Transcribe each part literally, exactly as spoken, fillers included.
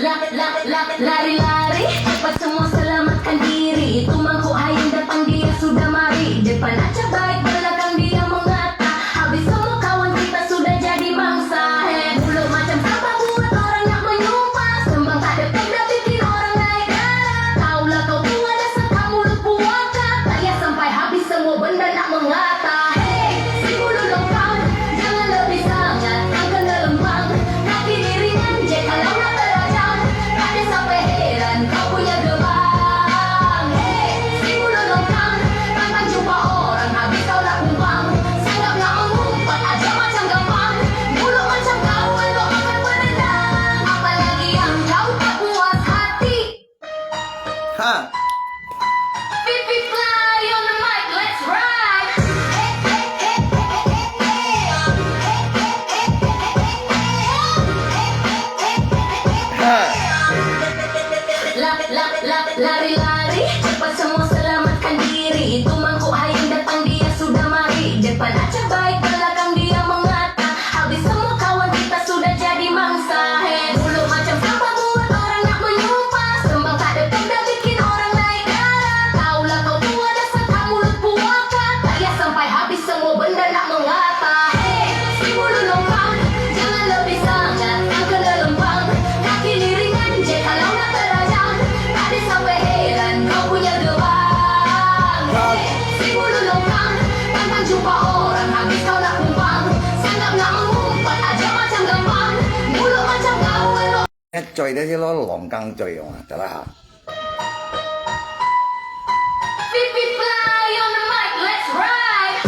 Lari-lari, cepat semua selamatkan diri. Itu mangkuk hayam datang dia sudah mari. Depan aja baik, belakang dia mengata. Habis semua kawan kita sudah jadi mangsa. Hei, mulut macam sampah buat orang nak menyumpah. Sembang tak ada pedas bikin orang naik darah. Taulah kau tua dasar kamu mulut puaka. Tak payah sampai habis semua benda nak mengata. Hei, si mulut longkang, jangan lebih sangat. Tangan lelempang, kaki iringan je kalau nak terajang. Tak ada siapa heran kau punya gerbang. Hei, si mulut longkang, tantang jumpa orang habis kau nak kumpang. Sanggap nak mengumpat aja macam gampang. Mulut macam kau elok makan penendang. Apalagi yang kau tak puas hati. Ha. Fly on the mic, let's ride. Ha. Lari-lari, cepat semua selamatkan diri. Itu mangkuk hayam datang dia sudah mari. Depan aja baik, belakang dia mengata. Habis semua kawan kita sudah jadi mangsa. Hei, mulut macam sampah buat orang nak menyumpah. Sembang tak ada pedas bikin orang naik darah. Taulah kau tua dasar kamu mulut puaka. Tak payah sampai habis semua benda nak mengata. Hei, si mulut longkang, jangan lebih sangat. Tangan lelempang, kaki iringan je kalau nak terajang. Tak ada siapa heran kau punya gerbang. Hei, si mulut longkang, tantang jumpa orang habis kau nak kumpang. Sanggap nak mengumpat aja macam gampang. Mulut macam kau elok. 嘴的就落龙江嘴哦，知道哈？ Fly on the mic, let's ride.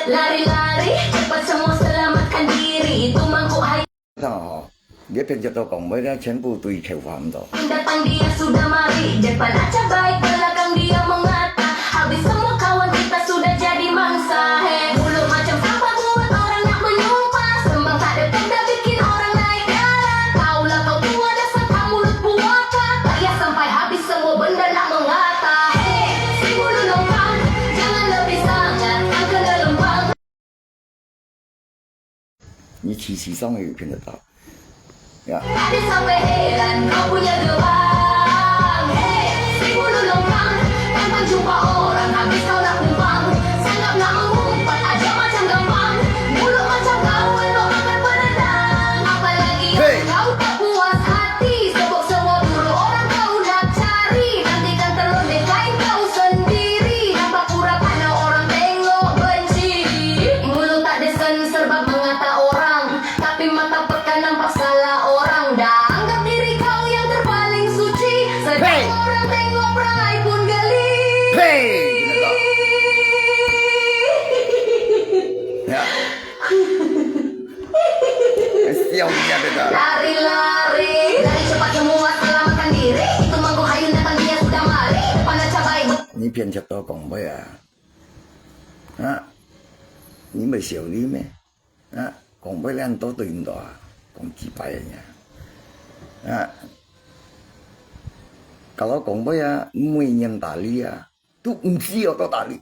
Lari-lari, cepat semua selamatkan diri. Itu mangkuk hayam 上吼，你个編輯都講，尾咧全部對口化毋到。 Datang dia sudah mari, depan aja baik, belakang dia mengata. Habis semua kawan kita sudah jadi mangsa. Hei, mulut macam sampah buat orang nak menyumpah. Sembang tak ada pedas bikin orang naik darah. Taulah kau tua dasar kamu mulut puaka. Tak payah sampai habis semua benda nak mengata. Hei, si mulut longkang, jangan lebih sangat, tangan lelempang. 你其实上也有听得到。呀。 Ada sampai heran kau punya gerbang. Hei, si mulut longkang, tantang jumpa orang habis kau nak kumpang. Sanggap nak mengumpat aja macam gampang. Mulut macam kau elok makan penendang. Apalagi yang kau tak puas hati. Sebab semua buruk orang kau nak cari. Nantikan terlebih kain kau sendiri. Nampak pura pandang orang tengok benci. Mulut tak desan serba mengata orang. Tapi mata peka nampak salah orang. Dah anggap diri kau yang terpaling suci. Sedang orang tengok perangai pun geli. Hei, gitu toh. Ya. Siapa dia kata? Lari-lari, lari cepat semua, selamatkan diri. Itu mangkuk hayam datang dia sudah mari. Depan aja baik. 你編輯都講尾啊，啊，你毋係笑你咩？啊，講尾恁多對毋到啊，講幾擺啊？啊，kalau講尾啊，毋會認打你啊，都毋需要到打你，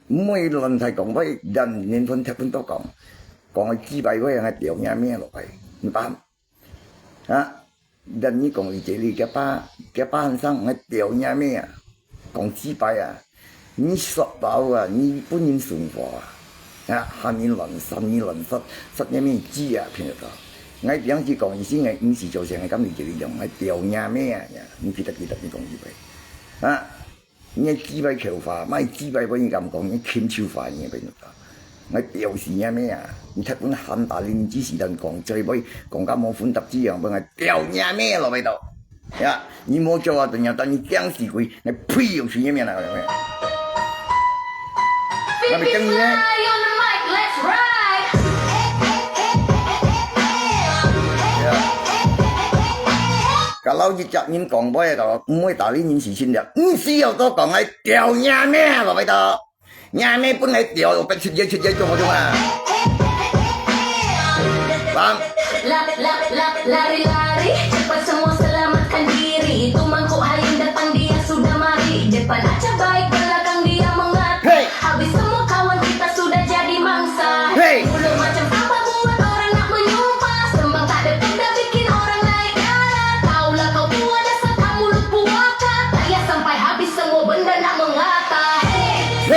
毋會亂晒講尾，連連番貼番都講，講幾擺尾啊，掉若命落去，你paham？ 啊，但你講佢這裡，佢爸，佢爸先生，𠊎掉若命啊，講幾擺啊，你說到啊，你本人生活啊，啊，喊人亂殺，你亂殺，殺若命雞啊，騙得到。𠊎平時講，以前𠊎毋係做生意，敢你這裡用，𠊎掉若命啊，你記得記得，你講幾擺啊？ 你雞排口花，莫雞排分你敢講，你禽獸化你變到。𠊎吊死若命啊！你忒分喊打你，你只是等講，嘴巴講甲無分答子樣，分𠊎吊若命落尾到。呀，你莫叫我怎樣，但你驚死鬼，𠊎呸，有死若命啊！我咪驚你呢。 Kalau一隻人講話个，毋會打理人事情了，毋需要多講，愛吊若命落去到，若命本來吊，有个出嘢出嘢做好用啊。Bang. Lari-lari, cepat semua selamatkan diri. Itu mangkuk hayam datang dia sudah mari. Depan aja baik, belakang dia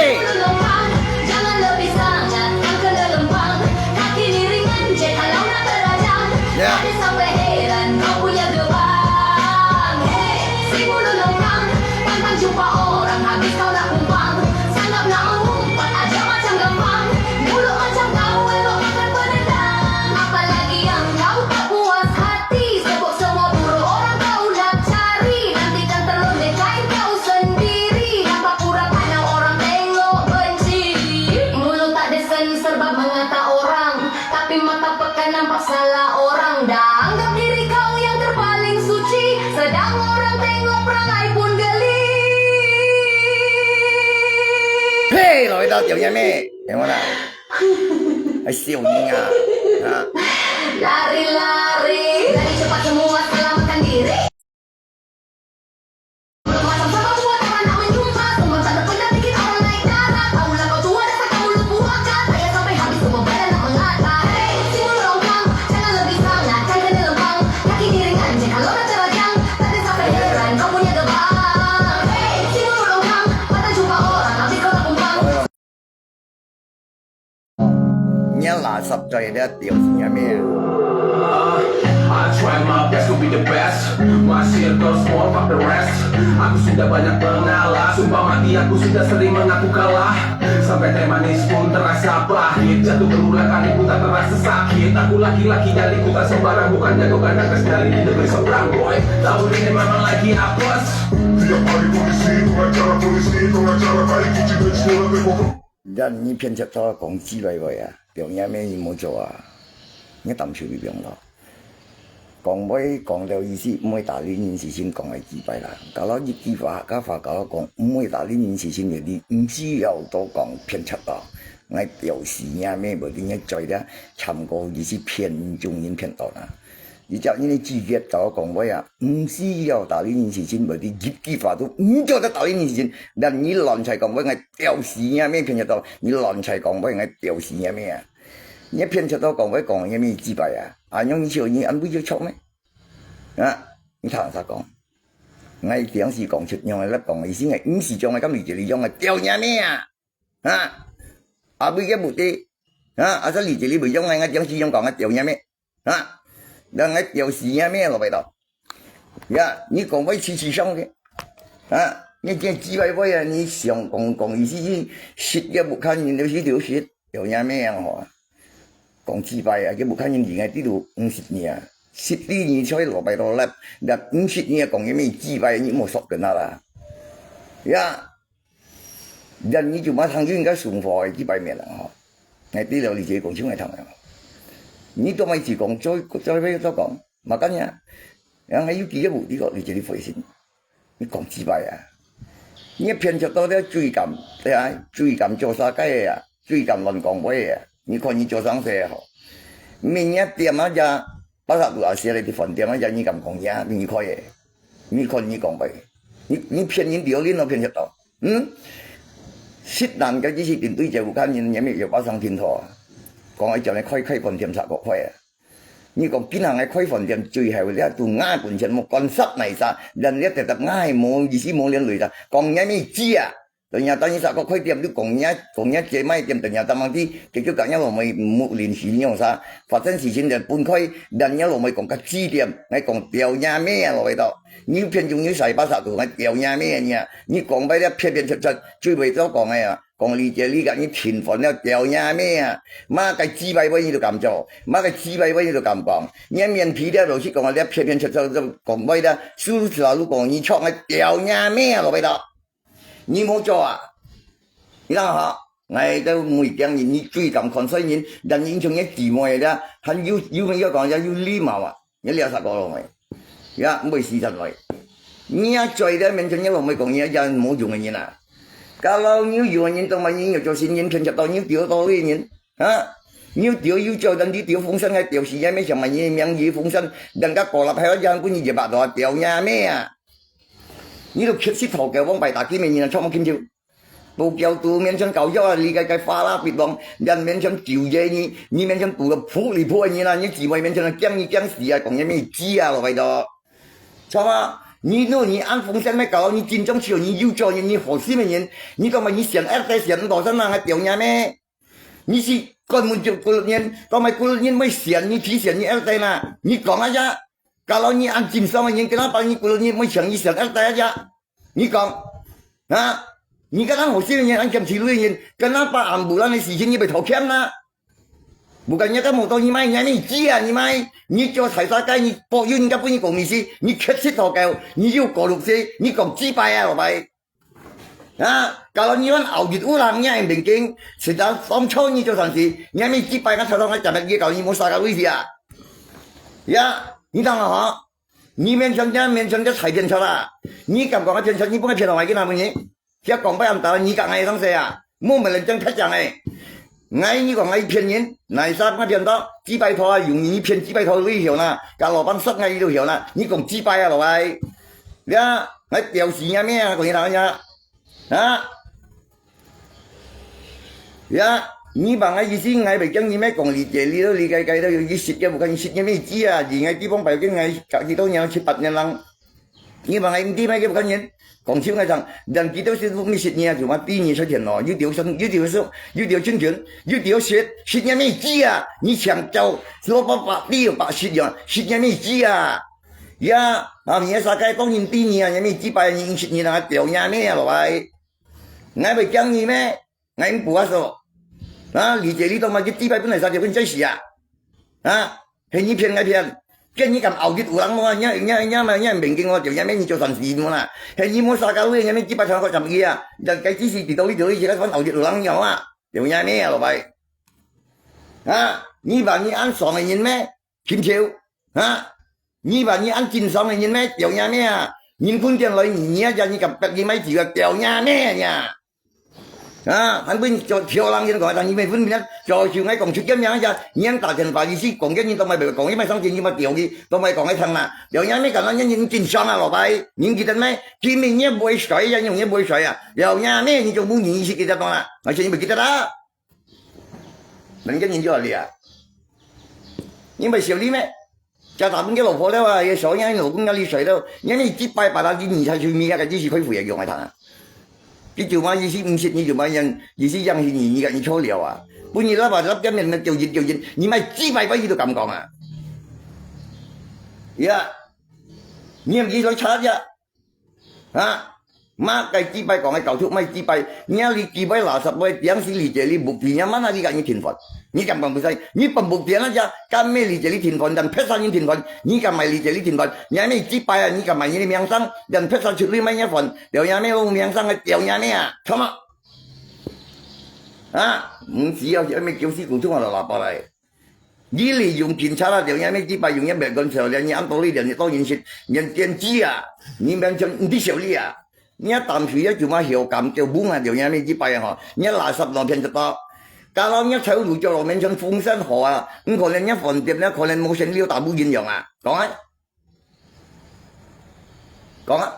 Jangan lebih sangat, jangan lebih sangat, kaki miringan je kalau nak terajang. Ya. Ada sampai heran kau punya gebang. Hei, si mulut longkang, pantang jumpa orang, habis kau nak kumpang. Sanggap nak mengumpat aja macam gampang. Mulut macam kau elok makan penendang. Apalagi yang kau tak puas hati, sebab semua buruk orang kau nak cari. Nanti kan terlonjak kain kau sendiri. Nampak kurang pandang orang tengok benci. Mulut tak desen sebab mengata orang, tapi mata pekan nampak salah orang. Dah anggap diri kau yang terpaling suci, sedang orang tengok perangai pun geli. 嘿，來到條音咩？聽我啦，係笑你啊，啊！ Lari-lari, lari cepat semua, selamatkan diri. Belum macam sama buat orang nak menyumpah, semua tak berpendapat dikit orang naik darah. Tahulah kau tua dasar kamu lupa akan, payah sampai habis semua badan nak mengata. Hei, si mulut longkang, jangan lebih sangat, jangan kena lempang. Kaki miringan je kalau nak terajang, tak ada sampai heran kau punya gebang. Hei, si mulut longkang, mata jumpa orang, habis kau nak kumpang. 你垃圾在這條線入面。 I try my best to be the best. My circle small, fuck the rest. Aku sudah banyak mengalah. Sumpah mati, aku sudah sering mengaku kalah. Sampai teh manis pun terasa pahit. Jatuh berulang kali pun tak terasa sakit. Aku laki-laki dari kota sembarang, bukan jago gandang dari di negeri seberang, boy. Tahun ini memang lagi apes. Tiap hari polisi, pengacara polisi, pengacara baik, kucing dan semua tembok. 但你騙出頭講雞掰話啊，條音咩你無做啊，你擔手尾放咯。講話講到意思，毋會打理人事情，講个雞掰啦。搞到一句話，客家話搞到講，毋會打理人事情，就你毋需要多講騙出頭。𠊎表示音咩，無定个嘴咧，參過意思騙中人騙到啦。你只要因為拒絕搞到講話啊，毋需要打理人事情，無定一句話都毋做得打理人事情。但你亂在講話，𠊎表示音咩騙出頭，你亂在講話，𠊎表示音咩啊？你騙出頭講話講个咩雞掰啊？啊，用你笑你安慰就錯咩？啊，你聽人講，𠊎當時講出樣个，講个意思，𠊎毋係將个，今日這裡用个，表音咩啊？啊，啊，為个目的，啊，啊，這裡這裡袂用个，𠊎當時用講个表音咩？啊，人个表示音咩落去到？呀，你講話痴痴上个，啊，你這雞掰話啊，你想講講意思，食个不看人，就是流血，表音咩樣吼？ 講雞掰啊，佢不看人情个，佢都毋識你啊。識你，你才落敗到啦，但毋識你啊，講个咩雞掰，你莫說跟他啦。呀，但你就莫聽佢應該送貨个雞掰面啦吼。哎，對了，你自己講出來聽啊。你都莫一直講，再再再講，莫幹呀。然後有幾个目的个，你自己回心。 你講雞掰啊！你騙出到了水柑，對啊，水柑做啥个啊？水柑亂講話啊！你看你做生事好，明日店啊只，巴沙杜阿寫了啲飯店啊只，你敢講呀？你開个，你看你講話，你你騙人丟臉咯，騙出到，嗯？識難个只是頂對這有看人，也沒有巴上聽頭啊。講愛叫你開開飯店啥个開啊？ 你講今行个開飯店最後了，都牙本錢莫干涉哪啥，人了得得牙無意思無連累啦，講人咩知啊？等下等你啥个開店，你講人講人姐妹店，等下當忙啲，結果講人老妹無聯繫你用啥？發生事情就分開，人家老妹講个指點，𠊎講掉人咩啊，老味道。你偏中你晒巴沙都講掉人咩啊你啊？你講白了騙騙出出，最尾都講个啊！ 講你這你个你聽煩了掉呀咩啊？麼个雞掰話你都敢做，麼个雞掰話你都敢講。你面皮了老實講啊，你騙騙出出講話了，輸輸老實講你創个掉呀咩啊，老味道。你無做啊？你看哈，𠊎都每驚人，你最敢看衰人，但英雄个姊妹了，還有有沒有講要有禮貌啊？ 你了啥个老妹？呀，毋會死得來。你也嘴在面前，你老妹講你也無用个人啊。Kalau你有用个人，當然你有做新人，騙食到你有丟到个人，啊？你有丟有做，但你丟風聲還丟死也沒想嘛，你名義風聲，人家過了還要讓分你一百多，丟也沒啊。你都缺失頭个，往擺打機面人啊，創麼緊張？ 都叫都面前搞笑啊，你个个花啦別忘，人面前救濟你，你面前堵了仆里仆个人啊，你姊妹面前啊，驚你驚死啊，講你咩知啊，老味道。錯啊，你都你安風險咩？搞到你緊張起來，你有做人，你好心个人，你講嘛，你選二代選毋到，真个還吊你咩？你是根本就孤立人，講嘛孤立人會選你，提選你二代啦？你講啊呀，搞到你安緊張个人，跟他把你孤立人會選你選二代啊呀？你講啊，你跟他好心个人，安欠起鐳个人，跟他把安布兰个事情，你被偷欠啦？ Bukan你kan mau tahu你mai, ni mai ji ah, ni mai. Ni cho sai sa kai, ni po yun ka pun ni kong ni si, ni khet sit ho kau, ni yu ko luk si, ni kong ji pai ah lo pai. Ha, kalau ni wan au dit ulang ni ang bengking, sedang som cho ni cho san si, ni mai ji pai kan sa dong ka jamet ye kau ni mo sa ka lui si ah. Ya, ni tang ha. 你面前，人面前个才騙出啦！你敢講个騙出，你不會騙到外个哪門人？佢講不要打，你講个上勢啊，莫没人讲太讲诶。𠊎你讲𠊎骗人，哪一啥不骗到？几百套啊，用你骗几百套都有效啦，甲老板说𠊎都有效啦，你讲几百啊，老外。呀，𠊎表示呀咩啊，讲你哪样啊？啊？ Ya，你把𠊎意思，𠊎袂驚你咩講理解，你都理解，該都有意識个，bukan意識个咩意思啊？你𠊎地方白跟𠊎隔幾多年，七八年lang。你把𠊎毋知咩个bukan人，講笑𠊎講，dan kita是毋識你啊，就嘛比你出錢咯，有條生，有條生，有條青春，有條識，識个咩意思啊？你想叫老伯伯，你有把識呀，識个咩意思啊？Ya，啊，你个世界當然比你啊，你咩幾百年，識你啊，屌你咩啊，老外。 𠊎會驚你咩？𠊎毋怕啊，so。啊，理解你懂嗎？佢幾百本來殺條根最死啊！啊，係你騙𠊎騙，見你敢拗佢有人無啊？你你你嘛你明經我條，你咩你就算死無啦？係你無殺到位，你咩幾百條我斬佢啊？人該只是知道你條，你這個反拗佢有人有啊？有影咩啊，老伯？啊，你話你恁爽个人咩？ 親像，哈？你話你恁經商个人咩？有影咩啊？人分錢來，你你啊，你敢逼你買酒啊？有影咩啊？啊，還分做挑人人講，但你沒分別，早就愛講出个名啊，你打電話，你是講个人都買，講你買上錢，你買掉去，都買講个聽啦。有影咩？敢若人人經商啊，老伯，人記得咩？今日你不會衰呀，你也不會衰呀。有影咩？你就不認識个地方啦，而且你不記得啦。 人家人就好了啊。你毋係笑你咩？家大分个老婆了啊，也小人老公要你睡了，你你幾百把他你你才去咪啊，个只是開會也用个他。你就嘛意思毋識，你就嘛樣，意思樣是你，你个你錯了啊。不然你那把那表面那丢人丢人，你買幾百塊你都敢講啊？呀，你毋知來查一下。 啊，麼个幾擺講个教授，莫幾擺，若你幾擺垃圾話，當時理解你目的，若麼个你敢你停分？你敢講毋使？你分目的那家，敢咩理解你停分，但別儕人停分，你敢買理解你停分？若咩幾擺啊，你敢買你个名聲，但別儕出來買若分，了若咩有名聲个，了若咩啊，come on！啊，毋是啊，係咩九十九通啊，老爸來。 你利用警察啊，了若咩幾擺用若別人手，了你按道理了，你當然是連電擊啊，你完全毋知效力啊。你啊，當時也就嘛曉感覺懵啊，了若咩幾擺啊吼，你垃圾浪騙得到。假如你走路就落面像風扇好啊，毋可能你飯店，你可能無線了打不贏樣啊，講啊，講啊。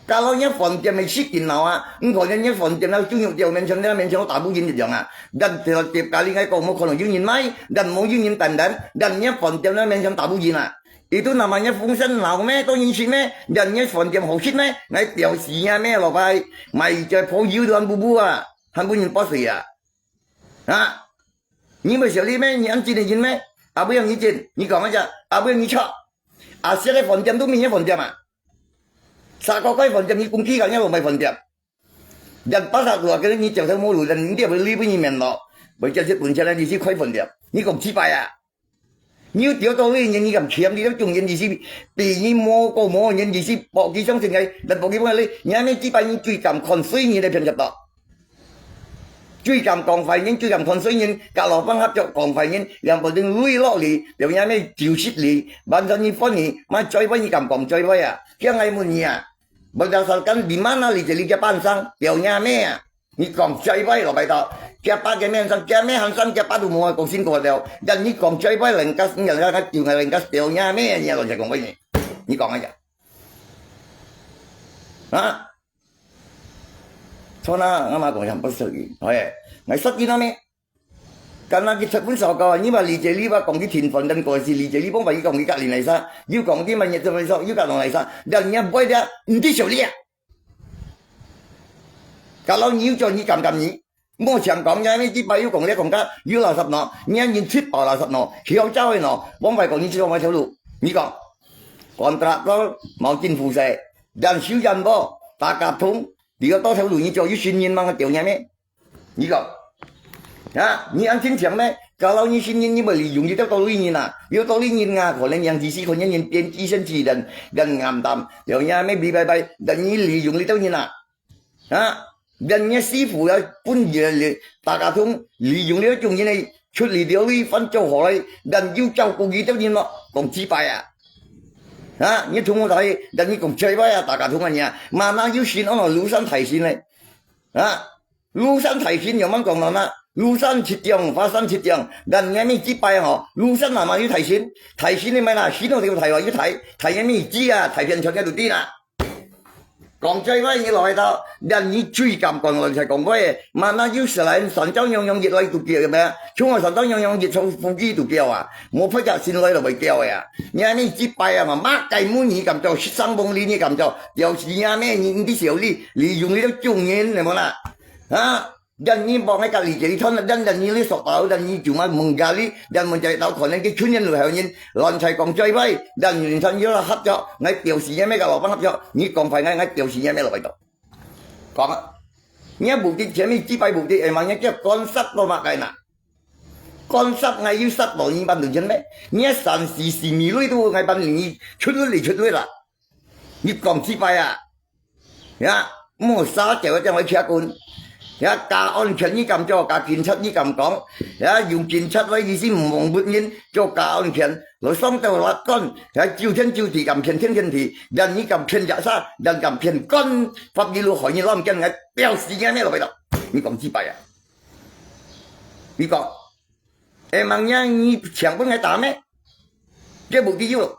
假如若飯店係食緊鬧啊，毋可能若飯店了豬肉掉面前，了面前打不贏一樣啊。但條碟咖哩𠊎講，無可能有人買，但無有人單單，但若飯店了面前打不贏啊。Itu namanya風扇鬧咩？當然食咩？但若飯店好食咩？𠊎表示啊咩，老伯，買一隻破油都還不補啊，還不人發水啊。啊？你毋係笑你咩？你恁真个人咩？阿不要你真，你講一下，阿不要你錯。啊，現在飯店都免若飯店啊。 Sa ko kai 飯店，你公司个人無買飯店。人巴薩路啊，跟你叫他無路，人你店會離不你面咯。會叫這本錢來，你去開飯店，你講幾擺啊？你有屌到位人，你敢欠你都中人，你是比你無過無人，你是搏佢相信个，人搏佢不來，你還沒幾擺，你最敢看衰你來騙食到。 最敢講壞人，最敢看衰人，甲老闆合作講壞人，兩部分累落你，兩樣咩九十你，萬一你分你，嘛最壞你敢講最壞啊？叫𠊎問你啊，berdasarkan di mana你這裡个班上，了樣咩啊？你講最壞咯，拜託，佢爸个面上，佢咩行上，佢爸都無講辛苦了，但你講最壞，人家，人家，人家，了樣咩啊？你老實講，你，你講啊呀？啊？ Sana ngama kong yang pasal gi. Oke, ngai sat gi nami. Karena佢出本手稿啊，你話李杰利話講佢停飯，等過時李杰利幫佢講佢隔離哪啥，又講佢乜嘢做哪啥，又隔離哪啥，dan你會了，毋知曉了。Kalau你有做，你敢敢你？莫想講，你乜幾擺又講你講个，又垃圾喏，你人出包垃圾喏，曉得个喏，往外講你知道麼條路？你講，kontraktor毛巾服侍，dan修剪波，打卡通，你要多條路你做，有信任嗎？我屌你咩？ 你講，啊，你恁清醒咩？Kalau你信任，你會利用這兜道理人啊，有道理人啊，可能yang di si，可能人變寄生蟲，dan，dan ngam tam，了你乜beli bye bye，dan你利用這兜人啊，啊，dan你師傅要分人打卡通，利用這種人來出力料理，飯做好來，dan又照顧這兜人咯，講幾擺啊。啊，你同我打，dan你講幾擺啊，打卡通啊你啊，mana有信哦，廬山大神呢？啊， 廬山大神樣般講喏啦，廬山七將，華山七將，dan你乜幾擺吼，廬山哪嘛有大神？大神你乜啦，神都有大話有大，大你乜知啊，大騙全个都知啦。講最尾你落去到，dan你最敢講落去講過个，mana有selain山招樣樣熱來都叫个咩？像我山招樣樣熱從飛機都叫啊，無發覺先來就會叫个啊。你乜幾擺啊嘛，麼个母你敢做，十三公里你敢做，表示你乜你你啲小利，利用你兜眾人，你無啦？啊？ Dan你幫𠊎隔離這一段，dan dan你來索到，dan你cuma menggali，dan mencari tahu可能佢群人路後人，亂才講最尾，dan你團友合作，𠊎表示也沒个老闆合作，你講快𠊎，𠊎表示也沒老闆做。講啊，你目的前面幾擺目的，emangnya叫konsep到麼个呐？Konsep𠊎有殺到你半途前咩？你三四四米內都𠊎半你出來出來啦。你講幾擺啊？ 呀，莫撒嬌个將來吃棍。呀，加安全你敢做，加警察你敢講。呀，用警察个意思毋望不人做加安全，來上到法官。呀，九天九地敢騙天天地，dan你敢騙假啥，dan敢騙官，法律路害你亂騙，𠊎表示你咩落去咯。你講幾擺啊？你講，emangnya你請分𠊎打咩？這無理由。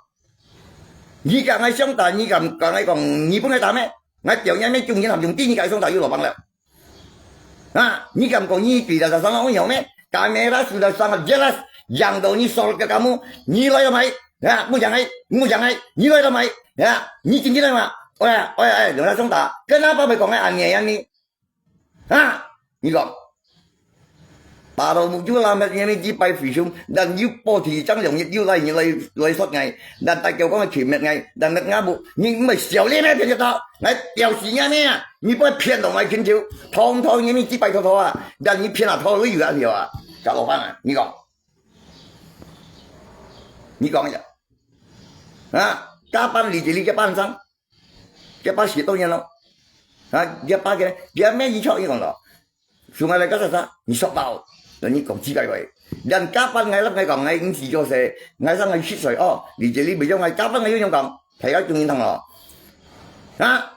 你敢𠊎相打，你敢敢𠊎講，你分𠊎打咩？𠊎表演咩中間合用，第二个相打有老闆了。啊，你敢講你比較上上有用咩？Kamera sudah sangat jelas，yang到你手个kamu，你來了沒？啊，不講哎，不講哎，你來了沒？啊，你今天來嘛？哎呀，哎呀，哎，有人相打，跟他爸爸講哎，俺娘你。 啊，你講，打到目珠藍乜，因為幾擺飛熊，dan又波提張良一又來，你來，來殺𠊎，dan大狗講个全滅𠊎，dan滅𠊎不，你毋係笑你咩？騙得到，𠊎表示你咩啊？你不會騙到𠊎全球，通通因為幾擺偷偷啊，dan你騙啊偷都有啊條啊，搞老闆啊，你講，你講一下，啊，加班你這裡加班上。 這把十多年咯。啊，這把个，這咩你錯你講咯。所以𠊎來个啥啥，你說到，那你講幾个話。Dan kapan𠊎摎𠊎講，𠊎毋係做事，𠊎想𠊎七歲哦，你這裡毋用𠊎，kapan𠊎有用講，大家中意聽咯。啊，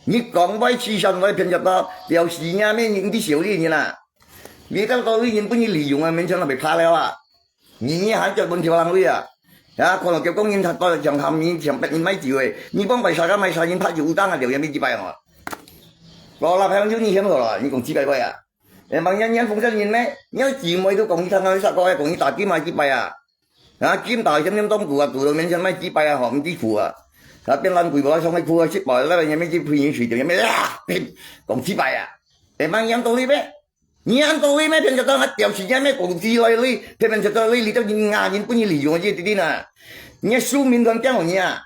你講話欺善話騙著到，表示你咩，你毋知小利人啊。你到到你人分你利用啊，面前都被拍了啊。 你你還叫問題人位啊？啊，可能叫工人他到像他們像別人買酒誒，你講買啥个買啥人拍酒當啊，了也沒幾百哦。我那朋友你嫌我了，你講幾百塊啊？誒，忙年年風扇人咩？你要姊妹都講你看到啥个講你打金啊幾百啊？啊，金打天天當股啊，賭到面前買幾百啊，好，毋知苦啊。啊，變爛鬼，我上去哭啊，七百，那個也沒去陪你睡，就也沒啊，講幾百啊？誒，忙年都裡咩？ 你恁多位咩騙著到，還表示你咩公司來哩，騙騙著到哩，你到人家人分你利用這啲呢。你个壽命斷掉你啊！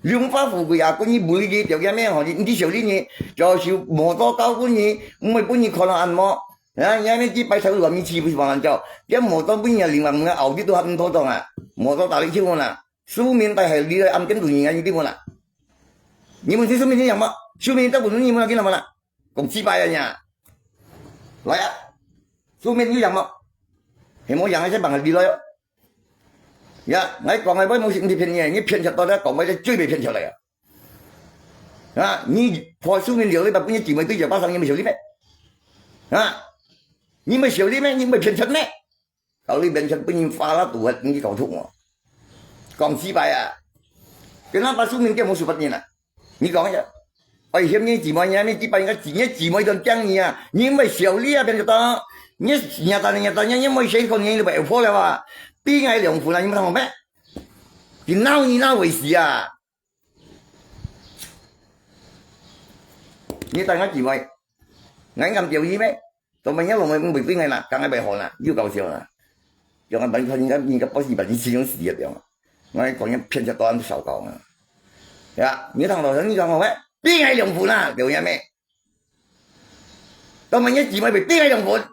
榮華富貴啊，分你無理佢條件咩吼，你你小利你，就係摩托交分你，毋會分你看到恁無。啊，你還咩去拜託羅明奇不是幫人叫，這摩托分你啊，另外个奧迪都還毋妥當啊，摩托打你去問啊，壽命帶害你來暗間度你啊，你點問啊？你問佢壽命點樣嘛？壽命到不你問啊，佢那麼啦？ 講幾擺啊呀？來啊，書面有樣無？係無樣个先放下你來哦。呀，𠊎講个話毋係你騙你，你騙出到了，講話就最袂騙出來啊！啊，你破書面了，你把分你姊妹對著巴上，你毋曉得咩？啊，你毋曉得咩？你毋騙出咩？ 到你面前分人花啦，都還你搞錯哦。講幾擺啊？跟他把書面店無十八年了，你講一下，愛嫌你姊妹，你還沒幾百个姊，你姊妹都驚你啊！你毋會笑你啊，變得到。你，你打你，你打你，你毋會嫌可能你會破了啊！比𠊎兩分啊，你毋通咩？你鬧你鬧會死啊！你打𠊎姊妹，𠊎敢丟你咩？ 做麼个你老妹毋會對𠊎啦，講𠊎袂好啦，又搞笑啦。用啊，本看人家，人家不是把你使用死一樣啊。𠊎講你騙吃多少搞啊。呀，你當老人，你講我咩？比𠊎兩分啊，對不對咩？做麼个你姊妹會比𠊎兩分？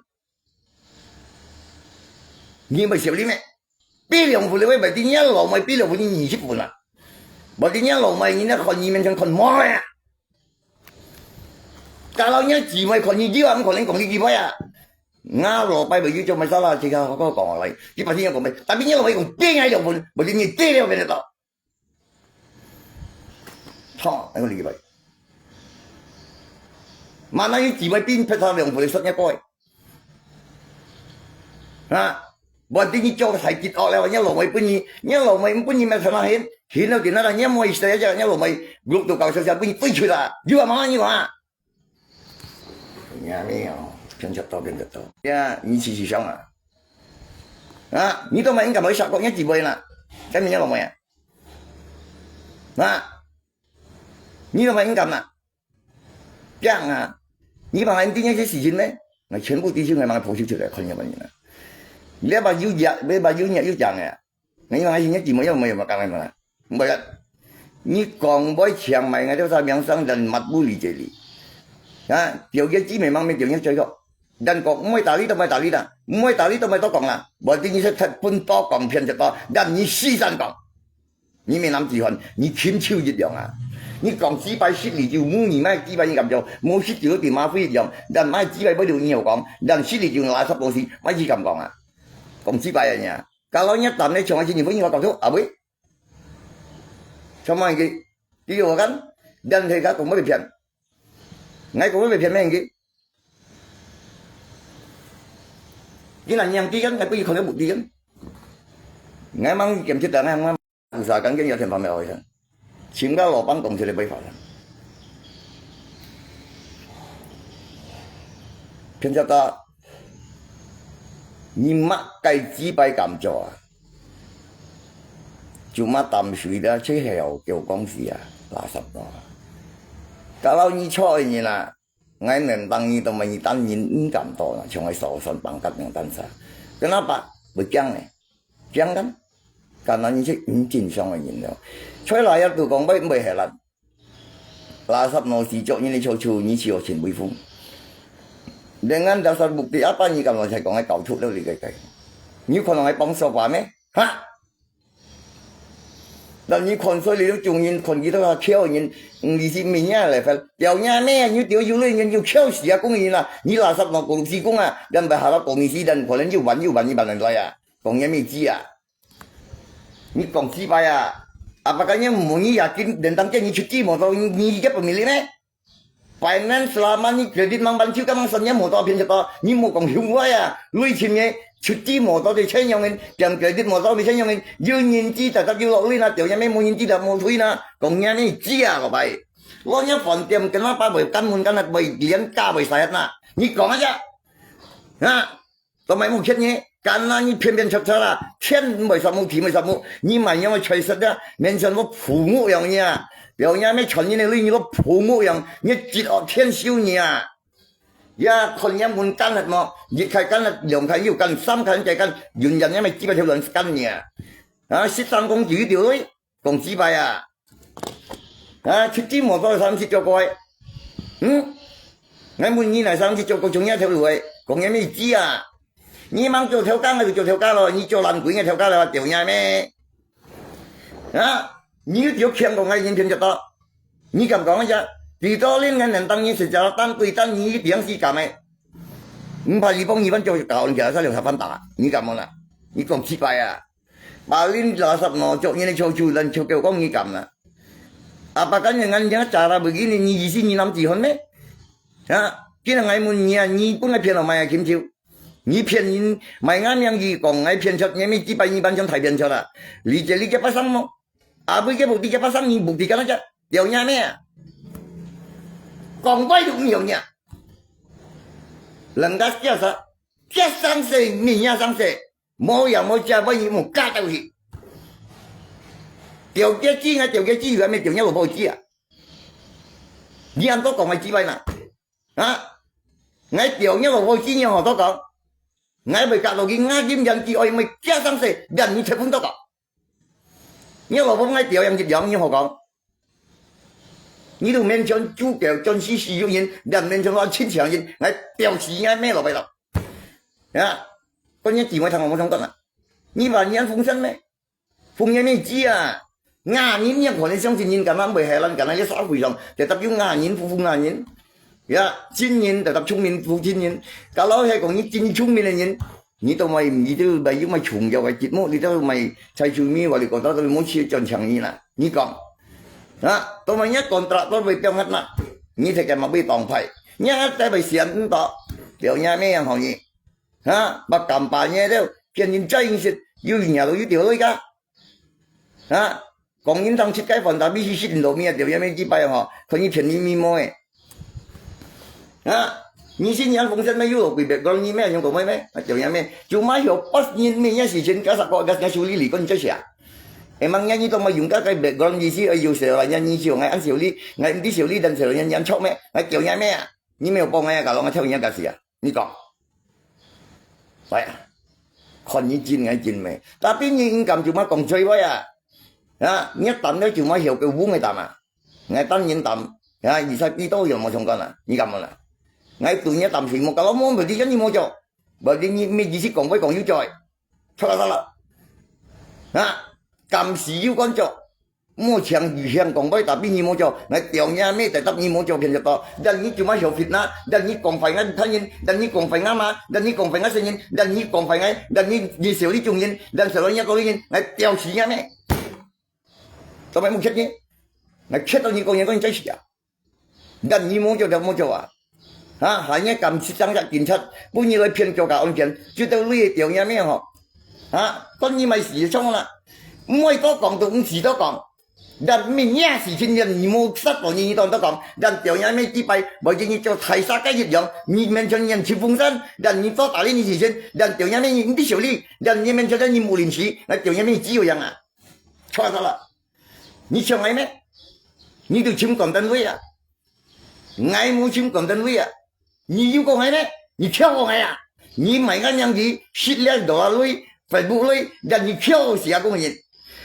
你毋會笑你咩？比兩分你會，毋係你老妹比兩分你二十分啊？毋係你老妹，你那看你面前看無啊？Kalau你姊妹看你有啊，毋可能講你幾倍啊？𠊎老妹會有做麼个啦，這個好好講來，你把聽講咩？Tapi你老妹講比𠊎兩分，毋係你低了變得到。好，那個禮拜。Mana你姊妹比別人兩分你說你過？啊？Berarti你做太激惡了，你老妹分你，你老妹分你咩什麼hin？Hin了點那你莫意思呀，你老妹，group都搞笑笑，分你退出啦，有啊，mana你講啊？你啊，你哦，騙吃多，騙吃多。呀，你試試想啊。啊，你都毋應該買啥个，你姊妹啦，跟人家老妹啊。啊，你都毋應該啦。 驚啊！你把𠊎今天去洗清呢？𠊎全部弟兄來把𠊎剖析出來，看你麼人啊！你要把有講，你把有講有講哎，你把今天姊妹又沒有講來嘛？毋係啊！你講會搶買，𠊎就在網上人罵不理解你。啊，有些姊妹方面有些最好，但講毋會打你都毋會打你啦，毋會打你都毋會多講啦，無定你是特分多講騙就多，但你四散講。 你咪諗住看，你禽獸一樣啊！你講幾擺失禮就無，你買幾擺你敢做，無失禮就對馬虎一樣，但買幾擺不如你有講，但失禮就垃圾東西，買幾敢講啊？講幾擺啊你啊！Kalau你談你從來是你不應該講出，啊喂？Sama一个，第六个，dan mereka講不騙，𠊎講不騙咩个？你那樣子kan，𠊎不可能不知kan。𠊎mang kiểm tra，𠊎mang 菩薩講緊有天堂的愛人，尋个老板講出來袂發生。騙食到，你麼个幾擺敢做啊？就麼淡水的，最後叫講是啊，垃圾咯。Kalau你錯的人啊， 𠊎能當你都毋係你單人毋敢到啦，像𠊎手酸放甲兩單啥，跟阿爸會驚呢，驚kan？Karena你係毋正常个人了。出來也都講袂，袂係啦。垃圾東西作人的臭臭，你是有錢為富。Dengan dasar bukti apa你敢來才講个搞出了你个个？你可能還幫手吧咩？哈？ Lah你看衰你都中人，看佢都較巧人，你是咩人來分？表人咩？你丟有類人就巧死啊，工人啊！你垃圾拿過路西工啊，人白下到过路西，人可能又玩又玩，你把人来啊，讲人咩知啊？你讲几摆啊？Apa kan你冇你yakin，人当叫你出去冇到，你你一个不明理咩？ Finance selama ni kredit mang bantu ka mang sanya motor pin sapa, ni mo kong hiu wai ah. Lui chim ye, chuti motor de chen yong in, tiang kredit motor mi chen yong in, yu nyin ti ta ta yu lok lui na, tiao nya me mo nyin ti ta mo thui na, kong nya ni ji ah ko pai. Lo nya phone tiam kenapa boi kan mun kan boi lian ka boi sayat na. Ni kong aja. Ha. 都買無欠呢，敢若你騙騙插插啦，錢毋會啥物，錢毋會啥物，你買樣个菜色啊，面前我父母樣呢啊，表樣咩傳人个類你个父母樣，你一惡天收你啊！呀，看人門干了麼？一開干了，兩開又干，三開再干，永遠也沒幾百條人干你啊！啊，十三公幾條類， 講幾擺啊？啊，出去無做三十九個月。嗯？𠊎問你來三十九個鐘也頭路誒，講也沒知啊？你吂做頭家，𠊎就做頭家咯，你做爛鬼，𠊎頭家咯，對呀咩？啊？你又就強講𠊎人騙得到？你敢講一下？幾多年𠊎能當你是叫單對單，你一定是敢誒。毋怕你幫你班做搞人家三六十番打，你敢無啦？你講幾擺啊？ Paling垃圾no，做你个臭臭，人臭狗講你敢啦。Apa kan dengan cara begini，你意思你諗住好咩？啊，今日𠊎問你啊，你本來騙了買啊，金球，你騙人買俺兩億講，𠊎騙出，你咪幾百億半像太騙出啦。理解理解不上麼？Apa ke bukti ke pasang，你buktikan aja，了解咩啊？講話都毋曉聽。人家假使，假生事，物件生事，無樣無跡，萬一無假到去。釣雞子，𠊎釣雞子，又還沒釣若老婆子啊！你恁多講个雞掰嘛？啊！𠊎釣若老婆子，你好多講。𠊎會隔落去，𠊎今年佢愛會假生事，連你結婚都講。 你老婆𠊎釣樣一樣，你好講。你都面前主角，全世界有人，連面前我親像人，𠊎吊死𠊎咩落去了。呀，關鍵姊妹聽我無相干啊。你話你還封神咩？封神咩子啊？雅人你可能相信人，敢若會害人，敢若這社會上，特別有雅人，夫婦雅人。 呀，真人就搭聰明，不真人。假如係講你真聰明个人，你都買，你都買有買重要个節目，你都買蔡秋咪話你講到都無去賺錢你啦。你講，啊，都買一contract都會表現啦。你睇見嘛會當派，你還在會想唔到，掉你咩樣好你，啊，把gambarnya都騙人再認識，有人家都有掉了一个。 啊，講人當七个飯，tapi係食毋到面，掉也咩幾擺吼，看你騙你咪摸誒。啊，你信仰風聲咩，有落幾百個，你咩用講咩咩？啊，掉也咩？Cuma曉pas人咩，也是先加十個，加加修理理，講你這些啊。Emangnya你都沒用該个background意思，哎喲，小人家你就愛按修理，愛毋知修理，但小人家你錯咩？愛掉也咩啊？你沒有幫人家搞，我跳人家幹事啊？ 你講，喂啊，看你真愛真咩？Tapi你應該就莫講嘴話啊！啊，你擔了就莫曉个烏个擔啊！𠊎擔人擔，啊，以前幾多有無相干啊？你敢問啊？𠊎對你擔水莫搞到無，berarti你無做，berarti你乜意思講會講有做，錯啦錯啦！啊，敢死有敢做！ 莫強語向講，會tapi你無做，𠊎吊你咩，tetap你無做，騙得到。Dan你cuma曉fitnah，dan你講壞𠊎屋下人，dan你講壞𠊎媽，dan你講壞𠊎先人，dan你講壞𠊎，dan你你笑你眾人，dan笑你个人，𠊎吊死你咩？Sampai目前呢，𠊎切到你講，你講你再死啊！ Dan你無做就無做啊！啊，還你敢去上隻警察，分你來騙做假案件，就到你个吊你咩吼？啊，講你買死就衝啦！毋愛多講都毋死多講，dan乜你死情人你無殺到你，你當多講，dan吊你咩幾擺，無見你做大殺个一樣，你面前人去風山，dan你做大人你死情，dan吊你咩你毋知修理，dan你面前人你無靈氣，那吊你咩只有樣啊！錯啦錯啦！ 你搶𠊎咩？你都尋講單位啊！𠊎無尋講單位啊！你有講𠊎咩？你搶講𠊎啊！你賣𠊎名字，食了dollar鐳、Facebook鐳，dan你搶死啊！講人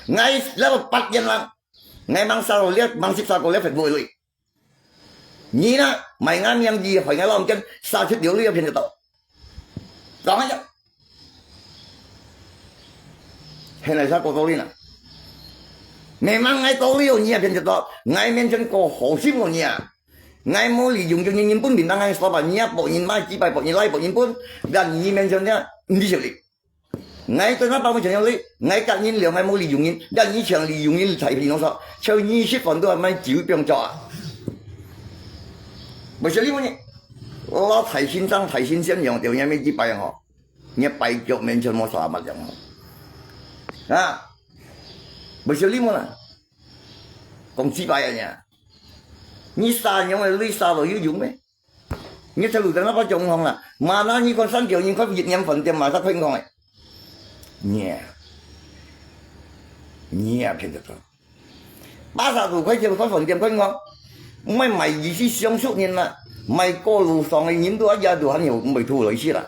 ！𠊎那個八年啦，𠊎吂殺到了，吂食殺過了Facebook鐳。 你呢，賣𠊎名字，害𠊎老人家，殺出條路也騙得到。講啊，現在啥過道理呢？Memang𠊎道理哦，你也騙得到。𠊎面前過好心哦，你啊。𠊎無利用就你人本名，當然說吧，你也博人買幾百，博人來，博人本，dan你面前呢，你就哩。 𠊎跟阿爸母全有理，𠊎甲人了，𠊎無利用人，但你全利用人財皮弄錯，就二十分都還買酒不用做啊。不是你問你，我大先生、大先生用掉人家一百樣吼，你擺腳面全無啥物樣吼。啊，不是你問啊，講幾百樣呀，你三樣的鐳殺了有用咩？ 你在路上那把中風啦，mana你看三條人看一年飯店嘛，啥看看誒。你啊，你啊，騙得到。八十五塊錢看飯店看看，毋係賣意思相熟人啦，賣過路上的人都一樣都還有，毋會吐來死啦。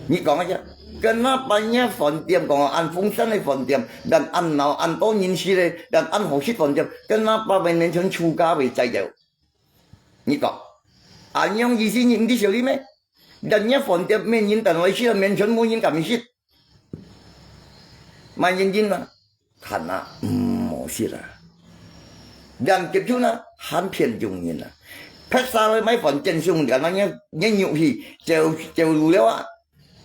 你講一下，跟那半夜飯店講，安風山的飯店，dan安鬧安多人死的，dan安好食飯店，跟那半夜面前出家為在了。 你講，恁樣意思你毋知修理咩？人家飯店面人等來食，面前無人敢食。買人人啊，看啊，毋好食啊。人結婚啊，還騙眾人啊。拍殺來買飯店上，人家人入去，走走路了啊，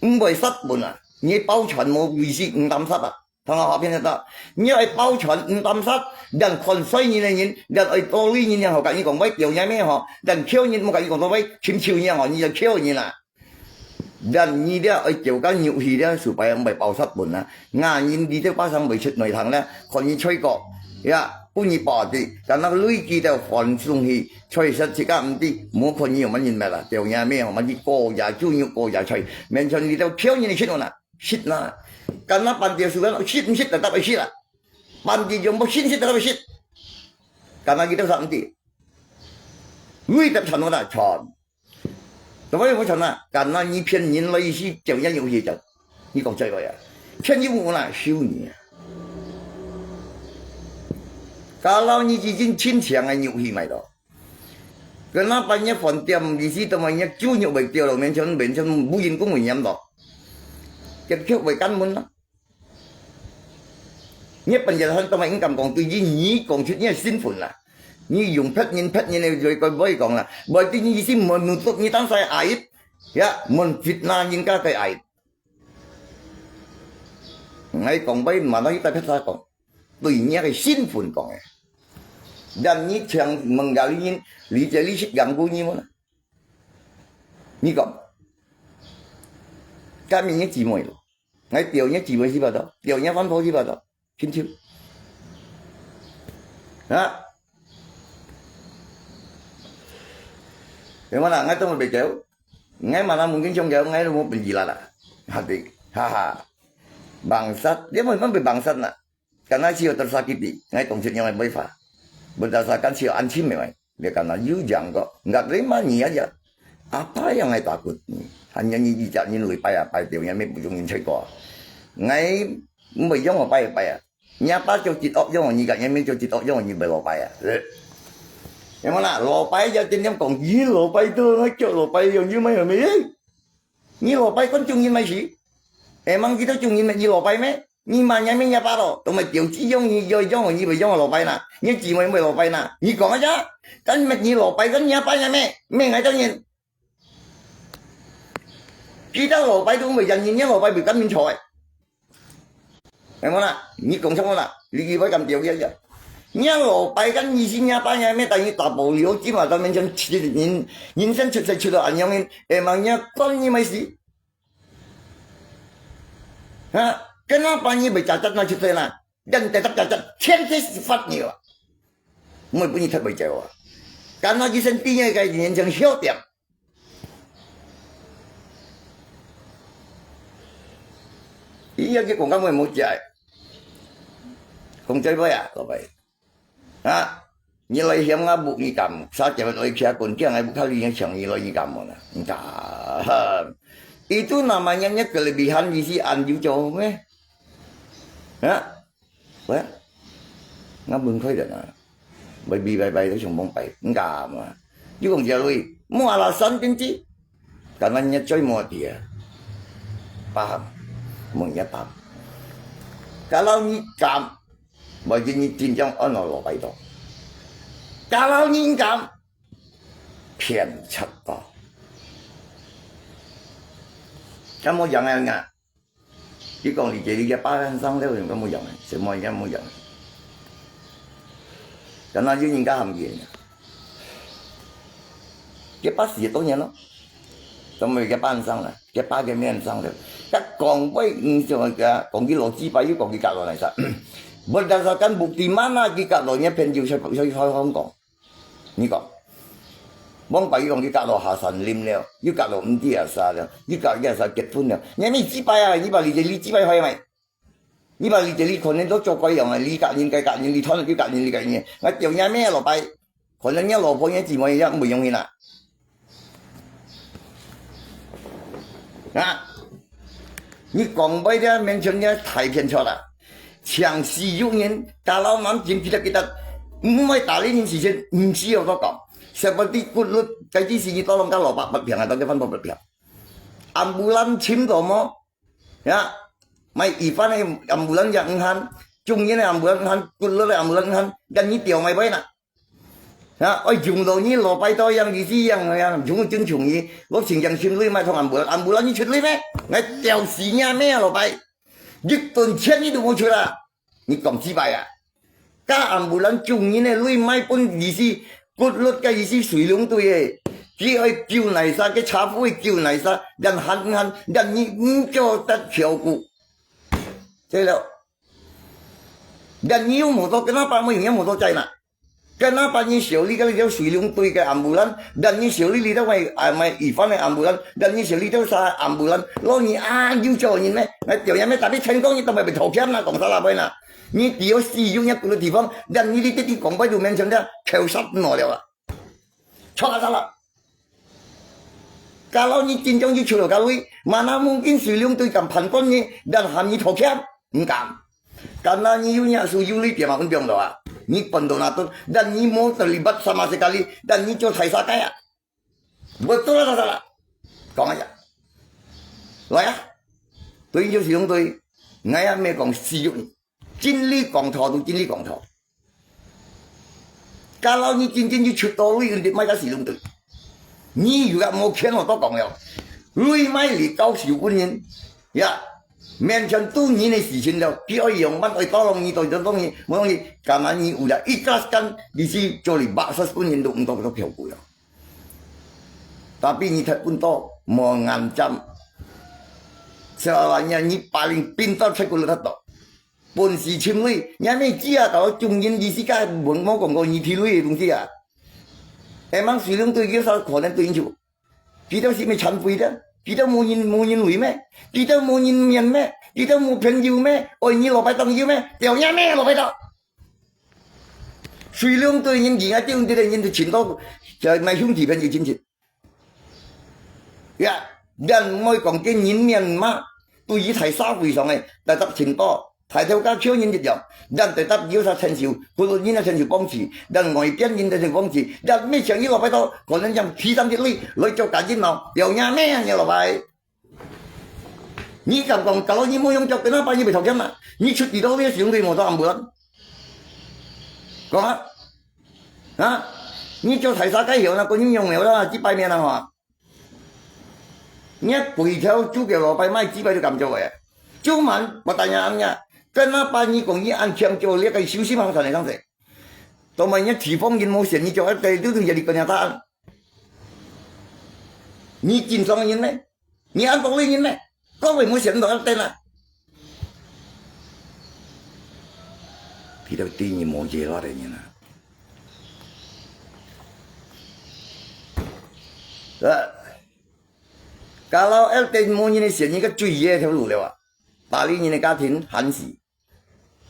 毋會殺本啊，你包全無意思，毋敢殺啊。 同學學騙得到，你愛包全毋擔殺，連看衰人的人，連愛道理人也好甲你講，會丟人咩吼，連橋人莫甲你講到會，尋求人吼，你就橋人啊。連你這愛丟甲入去這，supai毋會包殺本啊。雅人你這巴上袂出內行咧，看你吹過，呀，分你包个，敢若累積到飯送去，菜色自家毋知，莫看你有麼人物啦，掉若咩，麼个高價豬肉高價菜，面前你兜票人食完啦，食啦，敢若半條樹干，食毋食就得去食啦，半支用不信食得去食，敢若佢兜啥毋知，累得賺完啦，賺。 做麼个無賺啊？敢若你騙人來意思，就一樣有去賺。你講這個呀，騙人無啦，收你啊！假老你已經親情个肉去買到，跟那半夜飯店，意思都買若豬肉賣掉了，面前面前無人工會黏到，結局會關門啦。 你本人很多嘛，應該講對於你講出你个身份啦。你用別人別人个嘴个話講啦，無對你意思，menutup你當sai aib，ya，menfitnah人家个aib。𠊎講話嘛，拿去對別儕講，對你个身份講个。Dan你請問个人，你這裡是ganggu你無啦？你講，kami你姊妹咯。 𠊎丟若姊妹去吧都，丟若番婆去吧都，親像。啊？Yang mana？𠊎當然袂丟。𠊎mana mungkin想丟，𠊎都無本事啦啦。Hati，哈哈。Bangsat，你莫莫被bangsat啦。Karena si tersakiti，𠊎當出樣个辦法。Berdasarkan si安心个。 Dia kana you jangko, nggak terima ni aja. Apa yang I takut ni? Hanya ni ijak ni lui pai apa dia punya mik bujung ni cekor. Ngai mbai yong pai pai ya. Nya pa cho chit ok yong ni ka nya mik cho chit ok yong ni bai lo pai ya. Yang mana lo pai ya tin yang kong yi lo pai tu ngai cho lo pai yong you mai mai. Ni lo pai kon chung yin mai si. Emang kita chung yin mai ni lo pai mai. Ni ma nya mik nya pa lo, tong mai tiểu鸡用你要用你不用老白呐，你姊妹没老白呐，你讲啊呀，跟没你老白跟你爸nya mik，mik ngai tao nyin。Kita老白都没人，你老白比跟民吵哎。哎么啦，你讲什么啦？你以为敢丢呀呀？你老白跟你是你爸nya mik，但你大不了起码在面前人人生出世出到安样，哎嘛，你管你没事。 Ha, kenapa ni bercacat na cerita na? Dan tetap cacat, chances sifat ni lah. Mui pun ni tak berjaya. Karena di sentinya kai ni yang hiu tiang. Iya, dia kong kamu mau cai. Kong cai apa ya, kau baik. Ha, nilai hiam ngabuk ni kam, sa cewek oi kia kun kia ngai buk kali yang siang nilai ni kam na. Entah. Itu namanya nya kelebihan isi anju jauh meh. Ha? Weh. Ngabuk koi dah na. Bai bi bai bai tu sung bong pai. Entah mah. Juga dia lui. Mau alasan kan ci. Karena nya coy mau dia. Paham? Mau nya paham. Kalau ni kam, 無人你真正安到落擺到。假老人家騙賊到。敢無樣啊？你講你這裡个巴漢生了，敢無樣啊？什麼樣無樣啊？敢若有人家含冤啊？佢巴死多年咯。 做麼个半生啦，佢爸个面上了。佢講話，嗯，就个講佢老幾擺，又講佢隔落來啥？Berdasarkan bukti mana佢隔落，你朋友才才才講講。你講，往擺佢講佢隔落下山林了，又隔落毋知啊啥了，又隔佢啊啥結婚了。你咪幾擺啊？你把你你幾擺開咪？ 你把你這裡可能都做過樣啊，你隔人个隔人，你傳佢隔人，你隔人，𠊎叫你咩老伯，可能你老婆你姊妹也毋會用心啦。啊，你講話个面前你太偏差啦，像死肉人，打老蠻緊，記得記得，毋會打理人事情，毋需要多講。Seperti kulut，該啲事你多攏甲老伯不平啊，到底翻到不平。Ambulan尋到無？ Ya, mai Ivan个ambulan yang enghan, Chung Yin个ambulan enghan, Kulut个ambulan enghan, dan你掉mai pai na. Ya, oi jung lo你lo pai to yang di si yang yang jung jung chung ni, lo sing yang sim lui mai thong ambulan, ambulan ni chut lui me, ngai掉死你咩老伯，一分錢你都無出啊，你講幾擺啊？ 甲ambulan chung人个鐳賣分醫師，骨碌甲醫師水龍隊个，佢愛救哪儕，个車夫愛救哪儕，人喊喊，人你毋叫得照顧。對了，但你又無做，跟阿爸妹也無做在哪。跟阿爸你小李个你就水龍隊个ambulance，但你小李你都买啊买一番个ambulance，但你小李都啥ambulance，老你啊又叫人咩？那表演咩？tapi成功你都没被偷钱啦，讲啥啦不啦？你只有使用你个地方，但你你这地方不就面前的口杀我了啊？错了啥了？Kalau你真正去求了个位，mana mungkin水龙队敢判断你，dan喊你偷钱？唔敢。Karena你有若手有里边嘛，唔用了啊。你本都拿到，dan你没terlibat sama sekali，dan你就太傻该啊。Betul lah tak salah？讲一下。来啊，对，就水龙队，我也没讲使用。 真理讲透就真理讲透。Kalau你真正有出到位，你买个使用对。你又也无钱好多讲了，你买你搞小官人，呀，面前都你的事情了，佢爱用，乜爱多弄你，多弄你，多弄你，干嘛你为了一个干，你去做你八十官人都唔到个票股了。Tapi你太笨到，无眼尖。Sebenarnya你paling pintar saya kulit tu. 本事尋鐳，你還沒知啊，搞到眾人意思个，無，無講過你提鐳个東西啊。Emang水龍隊有啥可能對應？佢兜係咩殘廢的？佢兜無人，無人鐳咩？佢兜無人面咩？佢兜無朋友咩？愛你老闆當友咩？掉你咩老闆當？水龍隊人而家丟人的人都尋到，就買兄弟朋友親戚。 呀，人毋會講見人面嘛，對於大社會上个，特特情多，大頭家叫人一樣，人特特有啥成就，不論人个成就幫助，人外邊人个成就幫助，人乜想一落拜到，可能將提上一類來做假人咯，有影咩啊，你老闆？你敢講，kalau你無用腳，跟阿爸你袂頭兼嘛？你出地到你使用對無到暗晡啦？講啊，啊，你做大社會曉啦，觀音用了啦，幾百年啦哈。 你个鬼頭做个老闆賣幾百就敢做个。Cuman，我等下恁樣，跟阿爸你講，你恁強做，你个修行行上來上勢。同埋你地方人無選，你做个對對對，你个答案。你正常人呢？你按道理人呢？各位無選到等啊。佢兜對你無解脱个人啊。呃。 Kalau L T無人个選，你个最野條路了啊！打理人个家庭，寒死。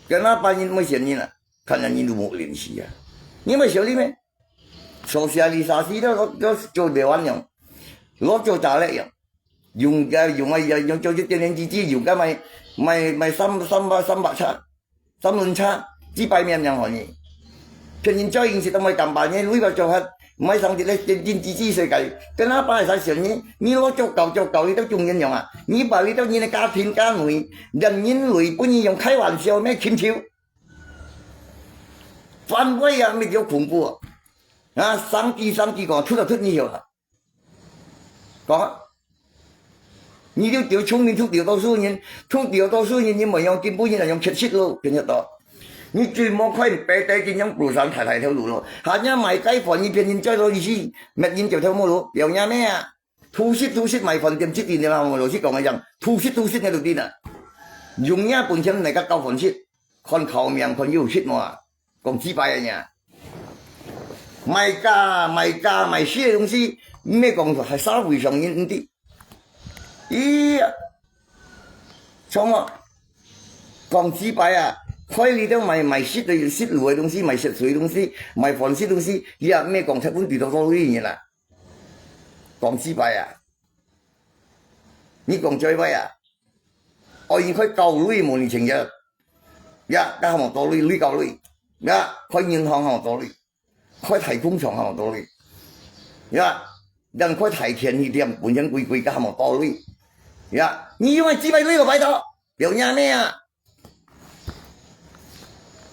跟阿爸人無選人啊，看人人都無聯繫啊。你無想你咩？Sosialisasi都都做袂完樣，攞做打力樣，用个用个用做一點點機器，用个買買買三三百三百尺。 三輪車，幾百名人好呢。別人做形式都無敢辦呢，為了做法，買上一個天天之之世界，跟阿爸係啥事呢？你攞足夠足夠，你都中人用啊！你把你到你个家庭家內，連人類本人用開玩笑咩親像？反胃啊，乜有恐怖啊！啊，生機生機講，出就出你曉啊！ 講，你就丟聰明，丟多數人，丟多數人，你無用進步，你來用缺失咯，變得到。你最無快白白就用路上太太條路咯，下下買雞飯，你變人再落去，滅人就條無路，有影咩啊？偷食偷食買飯店食店的嘛，我老實講个樣，偷食偷食个路店啊，用影本錢來个交飯食，看頭名看有食無啊？ 講幾擺个呀。賣家賣家賣食个東西，毋係講係社會上人毋知。咦呀，像啊，講幾擺啊，開裡頭賣賣食个食路个東西，賣食水个東西，賣飯食个東西，也毋係講出問題到到位个啦。講幾擺啊，你講最壞啊，哦，應該交鐳無你情節。 呀，該項目多鐳，鐳夠鐳。呀，開銀行項目多鐳，開大工廠項目多鐳。呀，人開大田去店，本身貴貴，該項目多鐳。呀，你用个幾百鐳落擺到，有影咩啊？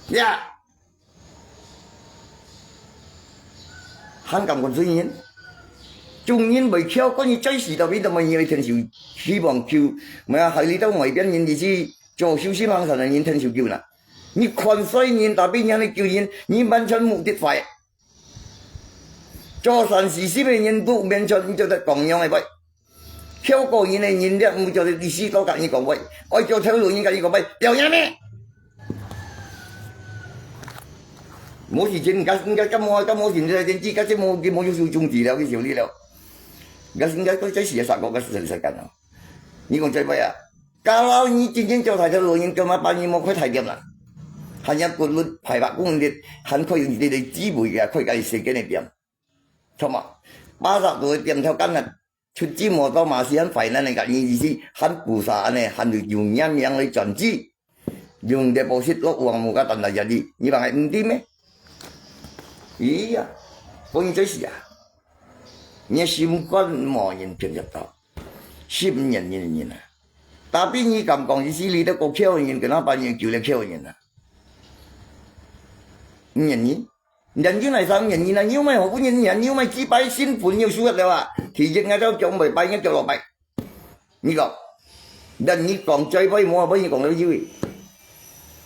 呀，還敢講罪人？眾人袂曉，講你最時到邊度，乜你愛天受希望救，乜啊，害你到外邊人，你去 做修行行善个人天受救啦。你看衰人，tapi你還救人，你完全目的壞。做善事心个人都完全你做得講樣个壞。跳過人个人，你毋做得意思到甲你講壞。愛做頭路人甲你講壞，表演咩？無時間，人家，人家，人家無，人家無時間，人家，人家無，佢無有收宗旨了，佢收你了。人家，人家，人家，人家，人家，人家，人家，你講這擺啊，kalau你真正做大條路人，幹嘛把你莫開大店啦？還要滾輪排把工人，還可以你的機會啊，開个時間的店。 著無？八十度个店頭間啊，出資無到馬來西亞，還恁呢个，你意思還菩薩恁呢，還有用人命來轉資，用deposit落網無个單來jadi，你講係毋對咩？咦呀，講你這是啊，你心肝無人騙得到，心人人人啊。Tapi你敢講意思，你都個橋人，跟他把你救了橋人啊？人人 人有哪生人，人啊，有買好不人，人有買幾百新粉有輸了啊？提前啊，就九百八，應該九六百。你講，dan你講最尾，無啊，你講了就，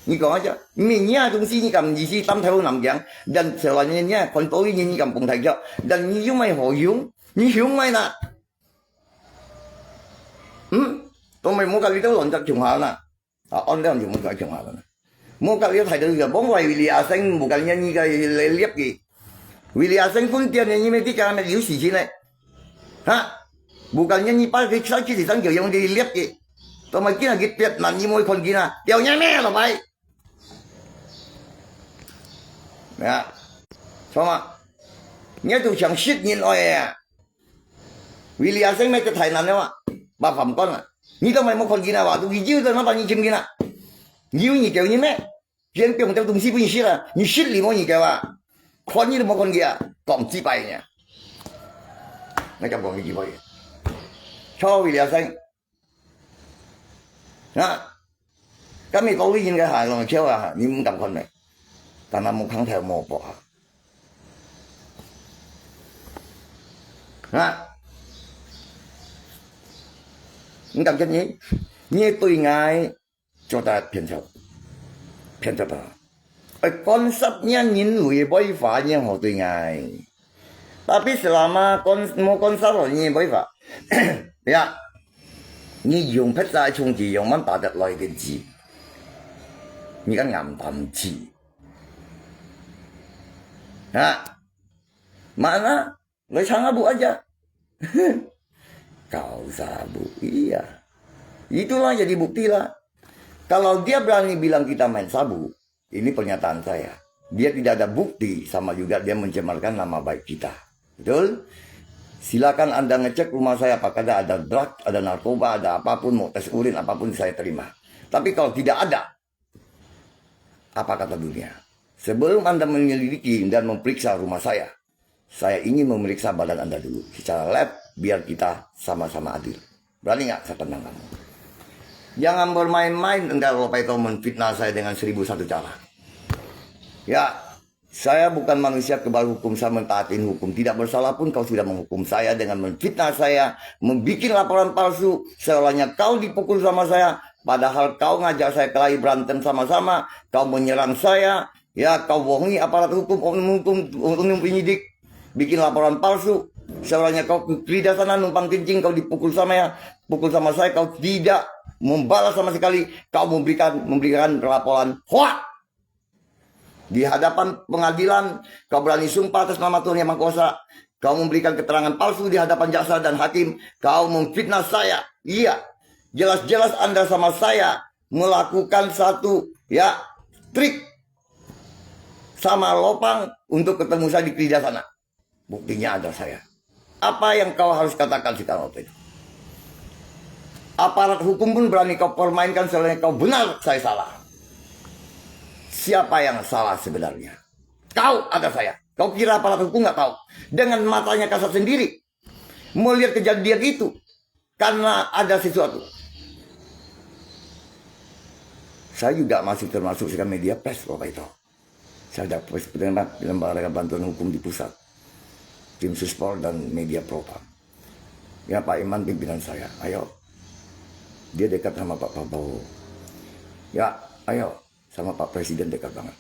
你講啊，這，明年啊，東西你敢意思，當頭南京，dan selain你啊，看多一年你敢蹦太強，dan你有買好用，你用買哪？嗯，都買無个，你都亂着窮下啦。 啊，按呢就無該講下啦。無甲了態度个，莫怪Willy阿生，無甲人家个來攝个。Willy阿生分店呢，你们自家那留時間呢，哈？無甲人家你把佢上去是上九用的攝个，都没见到佢別难，你莫看见啊，表演咩老白？啊，什么？你都想食人爱啊？ Willy阿生咩在台南了啊，把饭馆啊，你都没没看见啊吧？都已经在那把你看见啊，你有你叫你咩？偏偏这东西不你食啊，你食你没你叫啊，看你都没看见啊，讲几百年，那叫讲你几百年？操Willy阿生，啊！ 今日高丽人个下浪橋啊，你毋敢看咩？但係木坑頭無薄啊。啊？毋敢看你，你對𠊎做得偏差，偏差吧？哎，干涉人人類个文化，你好對𠊎。 Tapi selama kon-，無干涉你个辦法。呀，你用別隻个銃子，用蠻打得來个子，你敢硬擔子？啊？Mana？來唱下舞啊？Kau sabu, iya. Itulah jadi bukti lah. Kalau dia berani bilang kita main sabu, ini pernyataan saya. Dia tidak ada bukti, sama juga dia mencemarkan nama baik kita. Betul? Silakan Anda ngecek rumah saya, apakah ada drug, ada narkoba, ada apapun, mau tes urin, apapun saya terima. Tapi kalau tidak ada, apa kata dunia? Sebelum Anda menyelidiki dan memeriksa rumah saya, saya ingin memeriksa badan Anda dulu secara lab, biar kita sama-sama adil. Berani nggak saya tendang kamu? Jangan bermain-main, Anda lupa itu menfitnah saya dengan seribu satu cara. Ya, saya bukan manusia kebal hukum, saya mentaati hukum. Tidak bersalah pun kau sudah menghukum saya dengan menfitnah saya, membuat laporan palsu, seolahnya kau dipukul sama saya, padahal kau ngajak saya kelahi berantem sama-sama, kau menyerang saya, ya, kau bohongi aparat hukum, oknum hukum, oknum penyidik, bikin laporan palsu, seolahnya kau kerja sana numpang kencing, kau dipukul sama ya, pukul sama saya, kau tidak membalas sama sekali, kau memberikan, memberikan laporan hoak. Di hadapan pengadilan, kau berani sumpah atas nama Tuhan Yang Maha Kuasa. Kau memberikan keterangan palsu di hadapan jaksa dan hakim. Kau memfitnah saya. Iya, jelas-jelas Anda sama saya melakukan satu, ya, trik sama lopang untuk ketemu saya di gereja sana. Buktinya ada saya. Apa yang kau harus katakan sekarang waktu itu? Aparat hukum pun berani kau permainkan selain kau benar, saya salah. Siapa yang salah sebenarnya? Kau atau saya? Kau kira aparat hukum nggak tahu? Dengan matanya kasat sendiri, melihat kejadian itu, karena ada sesuatu. Saya juga masih termasuk sekarang media pers, Bapak itu. Saya ada pers-, lembaga bantuan hukum di pusat, tim suspol dan media propam. Ya, Pak Iman pimpinan saya. Ayo, dia dekat sama Pak Prabowo. Ya, ayo, sama Pak Presiden dekat banget.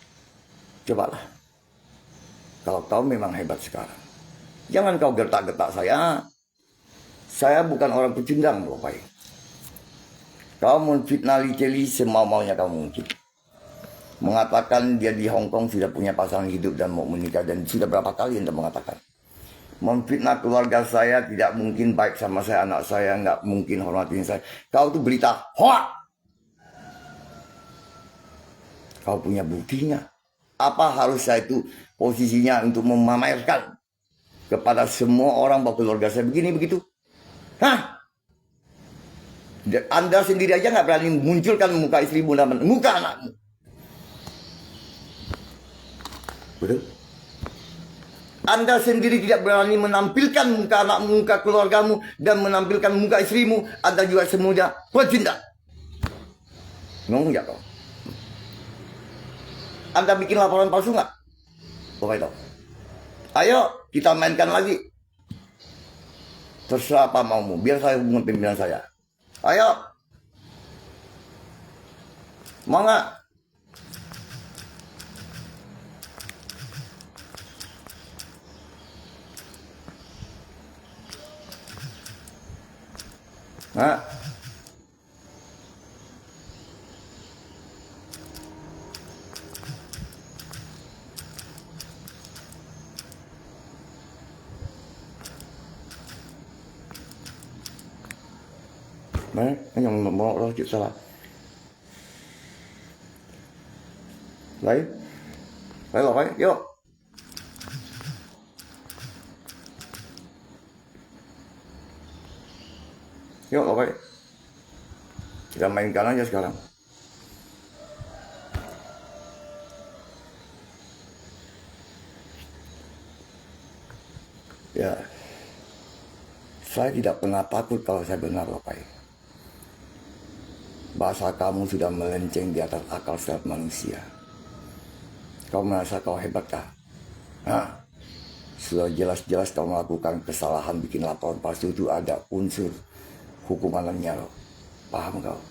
Cobalah. Kalau kau memang hebat sekarang, jangan kau gertak-gertak saya. Saya bukan orang pecundang, Bapak. Kau memfitnah Li Celi semau-maunya kau mungkin. mengatakan dia di Hong Kong sudah punya pasangan hidup dan mau menikah, dan sudah berapa kali anda mengatakan. Memfitnah keluarga saya tidak mungkin baik sama saya, anak saya nggak mungkin hormatin saya. Kau tu berita hoak. Kau punya buktinya. Apa harus saya itu posisinya untuk memamerkan kepada semua orang bahwa keluarga saya begini begitu? Hah? Anda sendiri aja nggak berani munculkan muka istrimu dan muka anakmu. Betul? Anda sendiri tidak berani menampilkan muka anakmu, muka keluargamu, dan menampilkan muka istrimu, Anda juga semuanya pecundang. Ngomong ya kau. Anda bikin laporan palsu nggak? Bapak itu. Ayo, kita mainkan lagi. Terserah apa maumu, biar saya hubungi pimpinan saya. Ayo. Mau nggak? Nggak? Mana? Yang mau, mau, mau, salah. Lain? Lain, lain, yuk. Yuk, lain. Kita mainkan aja sekarang. Ya, saya tidak pernah takut kalau saya benar, Bapak. Bahasa kamu sudah melenceng di atas akal sehat manusia. Kau merasa kau hebat kah? Hah? Sudah jelas-jelas kau melakukan kesalahan bikin laporan palsu itu ada unsur hukuman dan nyaro. Paham kau?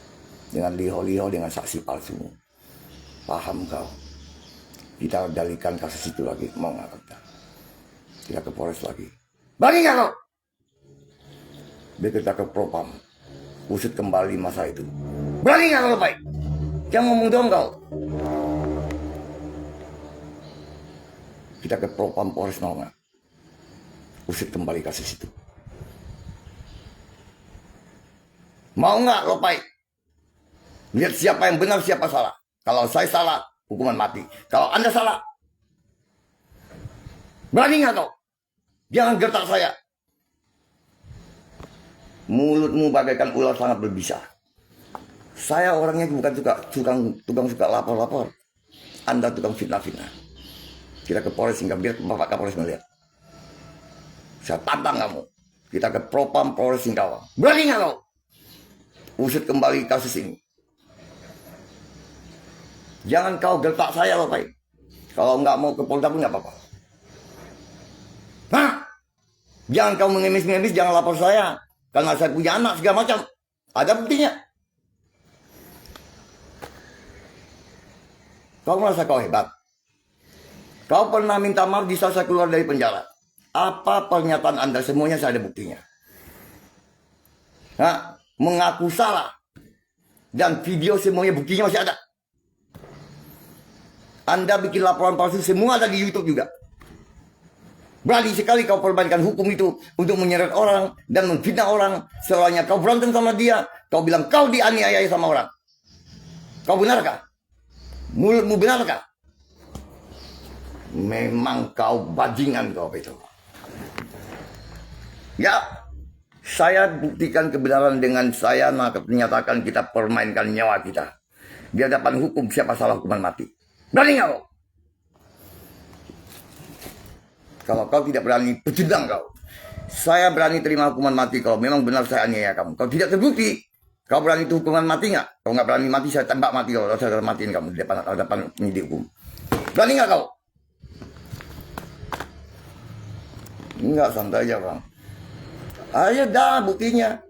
Dengan liho-liho, dengan saksi palsu. Paham kau? Kita dalikan kasus itu lagi, mau nggak kita? Kita ke Polres lagi. Berani nggak kau? Biar kita ke Propam. Usut kembali masa itu. Berani nggak kau, Pai? Jangan ngomong doang kau. Kita ke Propam Polres, mau nggak? Usut kembali kasus itu. Mau nggak kau, Pai? Lihat siapa yang benar, siapa salah. Kalau saya salah, hukuman mati. Kalau Anda salah, berani nggak kau? Jangan gertak saya. Mulutmu bagaikan ular sangat berbisa. Saya orangnya bukan suka, tukang, tukang suka lapor-lapor. Anda tukang fitnah-fitnah. Kita ke Polres Singkawang, biar Bapak Kapolres melihat. Saya tantang kamu. Kita ke Propam Polres Singkawang. Berani nggak kau? Usut kembali kasus ini. Jangan kau gertak saya, Bapak. Kalau nggak mau ke Polda pun nggak apa-apa. Hah? Jangan kau mengemis-ngemis, jangan lapor saya. Karena saya punya anak segala macam. Ada buktinya. Kau merasa kau hebat. Kau pernah minta maaf di saat saya keluar dari penjara. Apa pernyataan Anda? Semuanya saya ada buktinya. Ha? Mengaku salah. Dan video semuanya buktinya masih ada. Anda bikin laporan palsu, semua ada di YouTube juga. Berani sekali kau permainkan hukum itu untuk menyeret orang dan memfitnah orang. Setelahnya kau berantem sama dia, kau bilang kau dianiaya sama orang. Kau benarkah? Mulutmu benarkah? Memang kau bajingan kau itu. Ya, saya buktikan kebenaran dengan saya nak menyatakan kita permainkan nyawa kita. Di hadapan hukum, siapa salah hukuman mati. Berani nggak kau? Kalau kau tidak berani, pecundang kau. Saya berani terima hukuman mati kalau memang benar saya aniaya kamu. Kalau tidak terbukti, kau berani itu hukuman mati nggak? Kalau nggak berani mati, saya tembak mati kau. Saya akan matiin kamu di depan, depan penyidik hukum. Berani nggak kau? Nggak, santai aja, Bang. Ayo dah buktinya.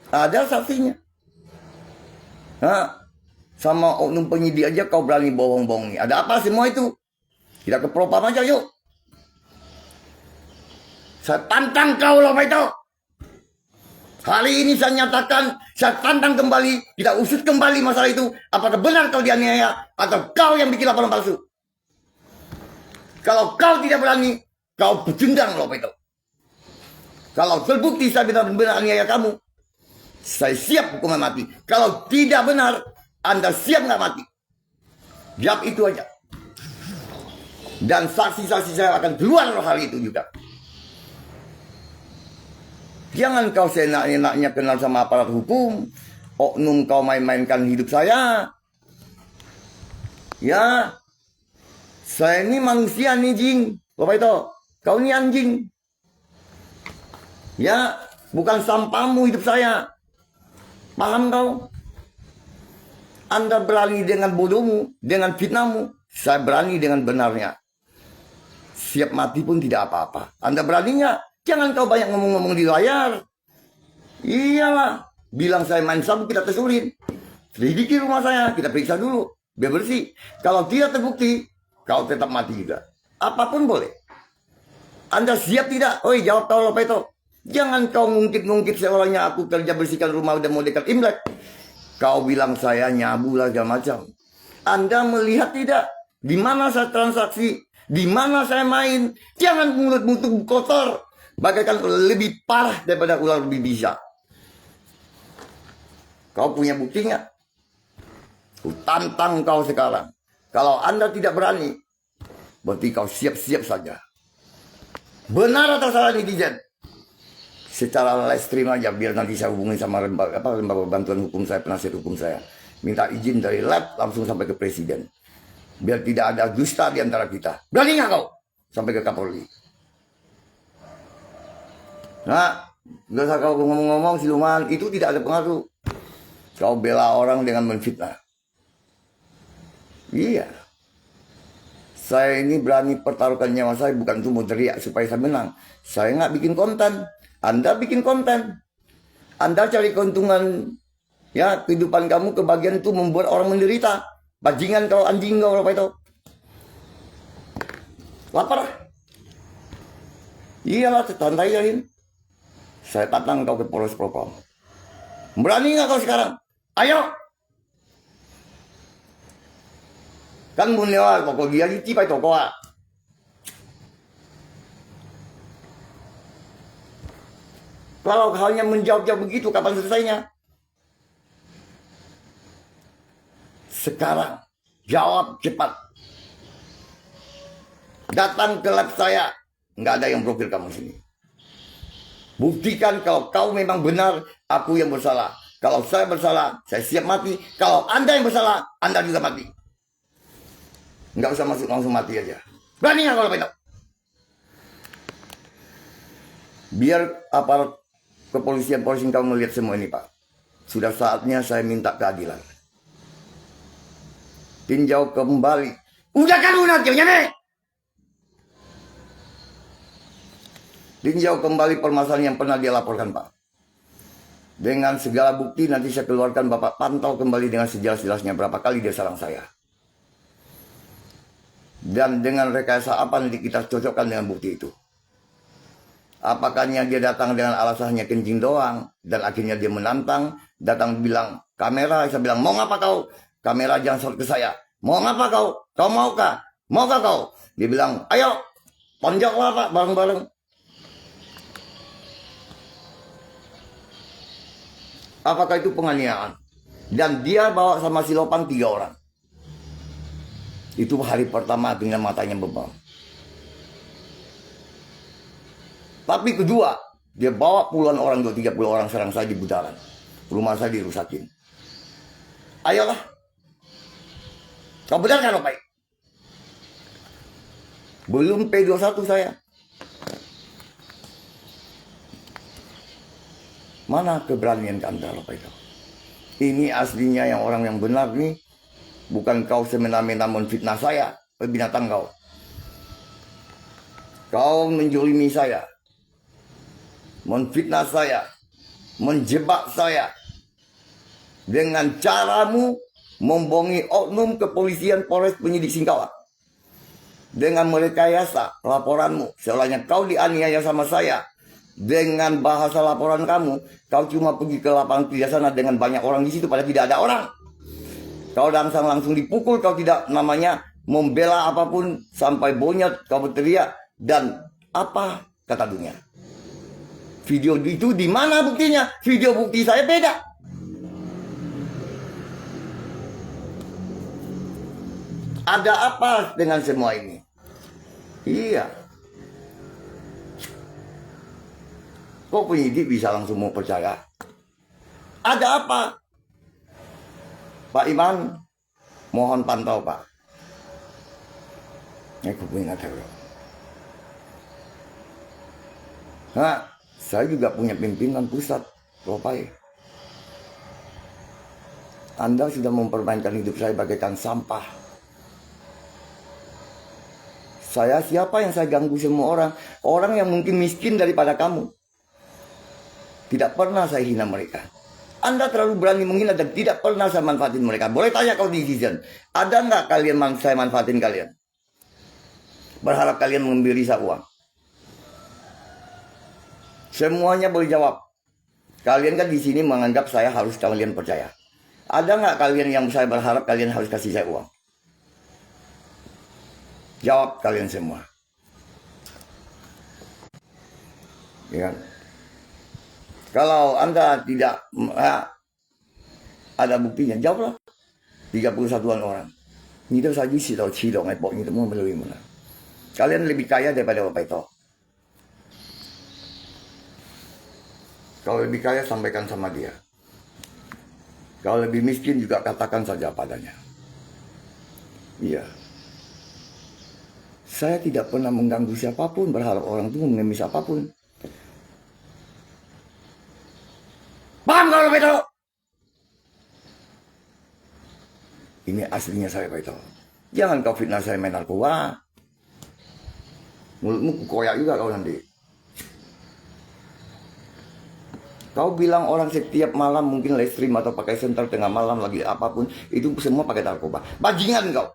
Ada saksinya. Ha? Sama oknum penyidik aja kau berani bohong-bohongi. Ada apa semua itu? Kita ke Propam aja yuk. Saya tantang kau lah, Pak itu. Hari ini saya nyatakan, saya tantang kembali, kita usut kembali masalah itu, apakah benar kau dianiaya atau kau yang bikin laporan palsu. Kalau kau tidak berani, kau pecundang, Lopetto. Kalau terbukti saya benar-benar aniaya kamu, saya siap hukuman mati. Kalau tidak benar, Anda siap nggak mati? Jawab itu aja. Dan saksi-saksi saya akan keluar hari itu juga. Jangan kau seenak-enaknya kenal sama aparat hukum. Oknum kau main-mainkan hidup saya. Ya, saya ni manusia ni, Jin. Bapak itu, kau ni anjing. Ya, bukan sampahmu hidup saya. Paham kau? Anda berani dengan bodohmu, dengan fitnahmu, saya berani dengan benarnya. Siap mati pun tidak apa-apa. Anda berani nggak? Jangan kau banyak ngomong-ngomong di layar. Iyalah, bilang saya main sabu kita tes urin. Selidiki rumah saya, kita periksa dulu. Biar bersih. Kalau tidak terbukti, kau tetap mati juga. Apapun boleh. Anda siap tidak? Oi, jawab kau, Lopetto. Jangan kau ngungkit-ngungkit seolah-olah aku kerja bersihkan rumah dan modelkan Imlek. Kau bilang saya nyabu lah segala macam. Anda melihat tidak? Di mana saya transaksi? Di mana saya main? Jangan mulutmu tu kotor. Bagaikan lebih parah daripada ular berbisa. Kau punya buktinya? Kutantang kau sekarang. Kalau Anda tidak berani, berarti kau siap-siap saja. Benar atau salah netizen? Secara live stream aja, biar nanti saya hubungi sama lembaga, apa, lembaga bantuan hukum saya, penasihat hukum saya. Minta izin dari live langsung sampai ke presiden. Biar tidak ada dusta di antara kita. Berani nggak kau? Sampai ke Kapolri. Nah, nggak usah kau ngomong-ngomong, siluman, itu tidak ada pengaruh. Kau bela orang dengan menfitnah. Iya. Saya ini berani pertaruhkan nyawa saya bukan untuk mau teriak supaya saya menang. Saya nggak bikin konten. Anda bikin konten. Anda cari keuntungan, ya, kehidupan kamu, kebahagiaan itu membuat orang menderita. Bajingan kau, anjing kau, apa itu? Lapar. Iyalah, santai aja, Lin. Saya datang kau ke Polres Propam. Berani nggak kau sekarang? Ayo! Kan mun liao ah, pokok dia di tipai toko ah. Kalau hanya menjawab-jawab begitu, kapan selesainya? Sekarang, jawab cepat. Datang ke lab saya. Nggak ada yang blokir kamu sini. Buktikan kalau kau memang benar, aku yang bersalah. Kalau saya bersalah, saya siap mati. Kalau Anda yang bersalah, Anda juga mati. Nggak usah masuk, langsung mati aja. Berani nggak kalau petok? Biar aparat kepolisian, polisi kau melihat semua ini, Pak. Sudah saatnya saya minta keadilan. Tinjau kembali. Udah kalu nak jauh nyamik. Tinjau kembali permasalahan yang pernah dia laporkan, Pak. Dengan segala bukti nanti saya keluarkan, Bapak pantau kembali dengan sejelas-jelasnya berapa kali dia serang saya. Dan dengan rekayasa apa nanti kita cocokkan dengan bukti itu. Apakahnya dia datang dengan alasannya kencing doang, dan akhirnya dia menantang, datang bilang, "Kamera," saya bilang, "Mau ngapa kau? Kamera jangan shot ke saya. Mau ngapa kau? Kau maukah? Maukah kau?" Dia bilang, "Ayo, tonjoklah, Pak, bareng-bareng." Apakah itu penganiayaan? Dan dia bawa sama si Lopan tiga orang. Itu hari pertama akhirnya matanya bebal. Tapi kedua, dia bawa puluhan orang, dua tiga puluh orang serang saya di Butaran. Rumah saya dirusakin. Ayolah. Kau benar kan, Pak? Belum P dua satu saya. Mana keberanian Anda, Pak itu? Ini aslinya yang orang yang benar ni, bukan kau semena-mena menfitnah saya, eh, binatang kau. Kau menjolimi saya, menfitnah saya, menjebak saya dengan caramu membohongi oknum kepolisian Polres penyidik Singkawang. Dengan merekayasa laporanmu, seolahnya kau dianiaya sama saya. dengan bahasa laporan kamu, kau cuma pergi ke lapangan kerja sana dengan banyak orang di situ, padahal tidak ada orang. Kau langsung, langsung dipukul, kau tidak namanya membela apapun, sampai bonyot kau berteriak, dan apa kata dunia. Video itu di mana buktinya? Video bukti saya beda. Ada apa dengan semua ini? Iya. Kok penyidik bisa langsung mau percaya? Ada apa? Pak Iman, mohon pantau, Pak. Eh, kuping ada, bro. Ha, saya juga punya pimpinan pusat, Ropai. Anda sudah mempermainkan hidup saya bagaikan sampah. Saya siapa yang saya ganggu semua orang? Orang yang mungkin miskin daripada kamu. Tidak pernah saya hina mereka. Anda terlalu berani menghina dan tidak pernah saya manfaatin mereka. Boleh tanya kau netizen, ada nggak kalian man saya manfaatin kalian? Berharap kalian memberi saya uang. Semuanya boleh jawab. Kalian kan di sini menganggap saya harus kalian percaya. Ada nggak kalian yang saya berharap kalian harus kasih saya uang? Jawab kalian semua. Ya kan? Kalau anda tidak, ya, ada buktinya, jawablah. Tiga puluh satuan orang. 你都係一時就知道，我你都冇乜理我啦。Kalian lebih kaya daripada Bapak itu. Kalau lebih kaya, sampaikan sama dia. Kalau lebih miskin juga, katakan saja padanya. Iya. Saya tidak pernah mengganggu siapapun, berharap orang itu mengemis apapun. Paham kau, Bapak itu? Ini aslinya saya, Bapak itu. Jangan kau fitnah saya main narkoba. Mulutmu kukoyak juga kau nanti. Kau bilang orang setiap malam mungkin live stream atau pakai senter tengah malam lagi apapun, itu semua pakai narkoba. Bajingan kau.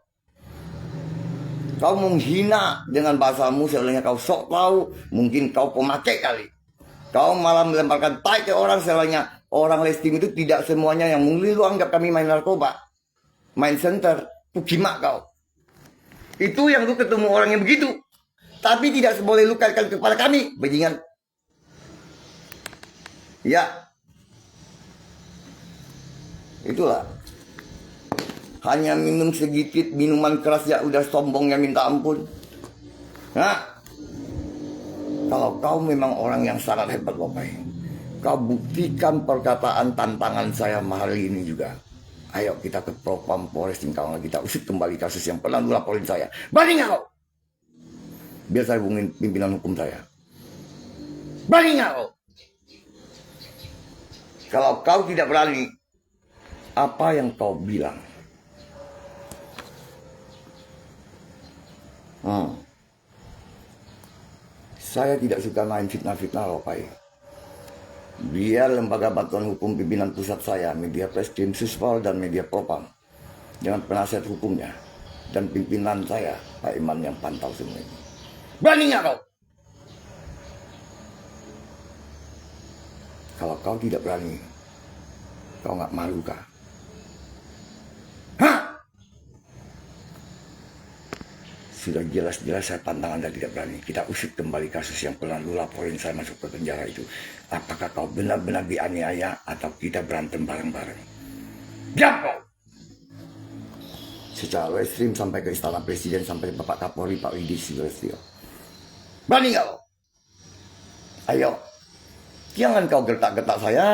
Kau menghina dengan bahasamu, sebenarnya kau sok tahu, mungkin kau pemakai kali. Kau malah melemparkan tai ke orang, sebenarnya orang live stream itu tidak semuanya yang mungkin lu anggap kami main narkoba, main senter, pukimak kau. Itu yang lu ketemu orang yang begitu. Tapi tidak boleh lu kaitkan kepada kami, bajingan. Ya. Itulah. Hanya minum sedikit minuman keras ya udah sombongnya minta ampun. Nah, kalau kau memang orang yang sangat hebat, Bapak, kau buktikan perkataan tantangan saya hari ini juga. Ayo kita ke Propam Polres Singkawang, kita usut kembali kasus yang pernah lu laporin saya. Berani nggak kau? Biar saya hubungin pimpinan hukum saya. Berani nggak kau? Kalau kau tidak berani, apa yang kau bilang? Hmm. Saya tidak suka main fitnah-fitnah, Ropai. Biar lembaga bantuan hukum pimpinan pusat saya, media Preskrim, Suspol, dan media Propam, dengan penasihat hukumnya, dan pimpinan saya, Pak Iman, yang pantau semua ini. Berani nggak kau? Kalau kau tidak berani, kau nggak malu kah? Hah? Sudah jelas-jelas saya tantang Anda tidak berani. Kita usut kembali kasus yang pernah lu laporin saya masuk ke penjara itu. Apakah kau benar-benar dianiaya atau kita berantem bareng-bareng? Diam kau! Secara live stream sampai ke Istana Presiden, sampai Bapak Kapolri, Pak Widhi Subianto. Berani nggak kau? Ayo, jangan kau gertak-gertak saya.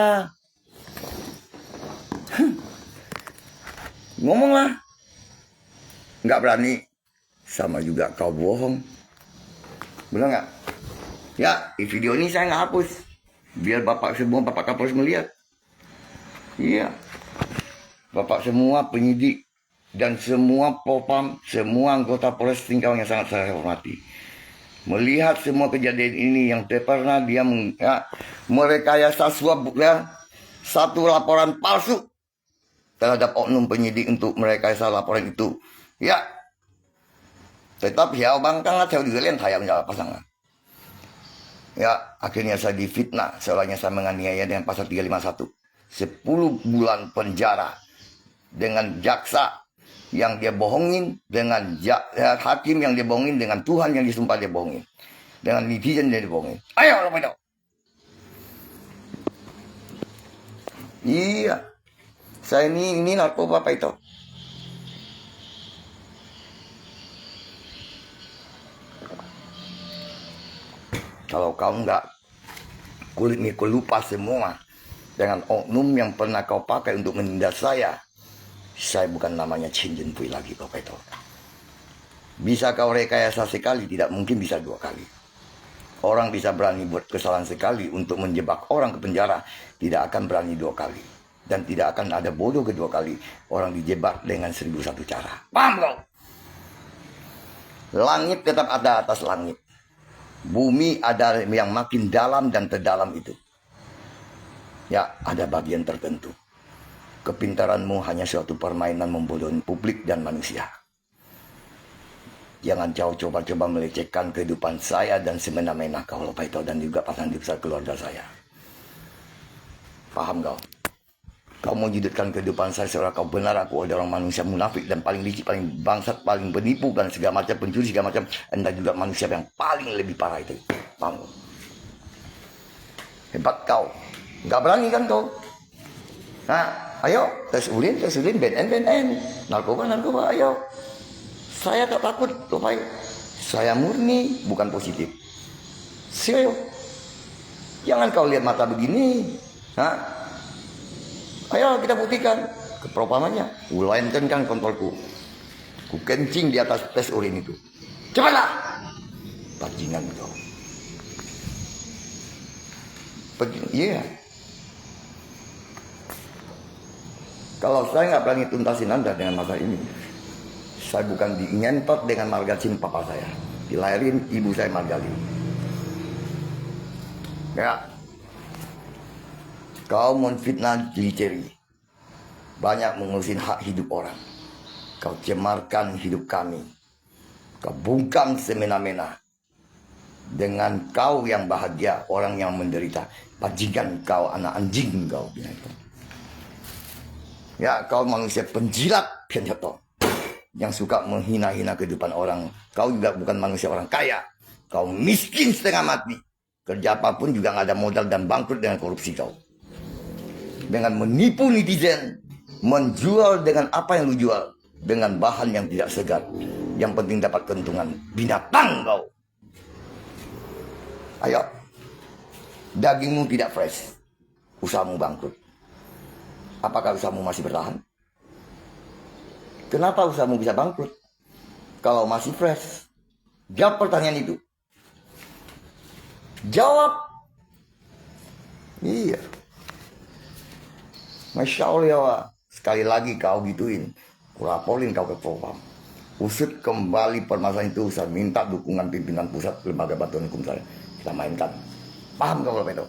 Ngomonglah. Nggak berani, sama juga kau bohong. Benar nggak? Ya, di video ini saya nggak hapus. Biar Bapak semua, Bapak Kapolres melihat. Iya. Bapak semua penyidik dan semua Propam, semua anggota Polres Singkawang yang sangat saya hormati. Melihat semua kejadian ini yang tidak pernah dia meng-, ya, merekayasa suap, ya, satu laporan palsu terhadap oknum penyidik untuk merekayasa laporan itu. Ya, tetap hiau bangkang lah, saya juga lihat hayam ya pasang lah. Ya, akhirnya saya difitnah, seolahnya saya menganiaya dengan pasal tiga lima satu. Sepuluh bulan penjara dengan jaksa yang dia bohongin, dengan ja- ya, hakim yang dia bohongin, dengan Tuhan yang disumpah dia bohongin, dengan netizen yang dia bohongin. Ayo, lo itu. Iya. Saya ini, ini narkoba apa itu? Kalau kau enggak, kulitmu ku lupa semua dengan oknum yang pernah kau pakai untuk menindas saya. Saya bukan namanya Chen Jin Pui lagi, Bapak itu. Bisa kau rekayasa sekali, tidak mungkin bisa dua kali. Orang bisa berani buat kesalahan sekali untuk menjebak orang ke penjara, tidak akan berani dua kali. Dan tidak akan ada bodoh kedua kali orang dijebak dengan seribu satu cara. Paham kau? Langit tetap ada atas langit. Bumi ada yang makin dalam dan terdalam itu. Ya, ada bagian tertentu. Kepintaranmu hanya suatu permainan membodohi publik dan manusia. Jangan kau coba-coba melecehkan kehidupan saya dan semena-mena kau, Bapak itu, dan juga pasangan besar keluarga saya. Paham kau? Kau menyudutkan kehidupan saya seolah kau benar aku adalah orang manusia munafik dan paling licik, paling bangsat, paling penipu dan segala macam pencuri segala macam. Anda juga manusia yang paling lebih parah itu. Paham kau? Hebat kau. Enggak berani kan kau? Ha, ayo, tes urin, tes urin, B N N, B N N. Narkoba, narkoba, ayo. Saya tak takut, Bapak. Saya murni, bukan positif. Sini, ayo. Jangan kau lihat mata begini. Ha? Ayo, kita buktikan. Perumpamannya, ku lentengkan kontolku. Ku kencing di atas tes urin itu. Cepatlah! Bajingan kau. Pergi, iya. Kalau saya nggak berani tuntasin Anda dengan masa ini, saya bukan di ngentot dengan marga Chin papa saya. Dilahirin ibu saya marga Liu. Ya. Kau memfitnah Li Cherry. Banyak mengurusin hak hidup orang. Kau cemarkan hidup kami. Kau bungkam semena-mena. Dengan kau yang bahagia, orang yang menderita. Bajingan kau, anak anjing kau, binatang. Ya, kau manusia penjilat, 骗子 kau. Yang suka menghina-hina kehidupan orang. Kau juga bukan manusia orang kaya. Kau miskin setengah mati. Kerja apapun juga nggak ada modal dan bangkrut dengan korupsi kau. Dengan menipu netizen, menjual dengan apa yang lu jual, dengan bahan yang tidak segar. Yang penting dapat keuntungan. Binatang kau. Ayo, dagingmu tidak fresh, usahamu bangkrut. Apakah usahamu masih bertahan? Kenapa usahamu bisa bangkrut kalau masih fresh? Jawab pertanyaan itu. Jawab. Iya. Masya Allah, sekali lagi kau gituin, kulaporin kau ke propam. Usut kembali permasalahan itu, saya minta dukungan pimpinan pusat lembaga bantuan hukum saya. Kita mainkan. Paham kau, Bapak itu?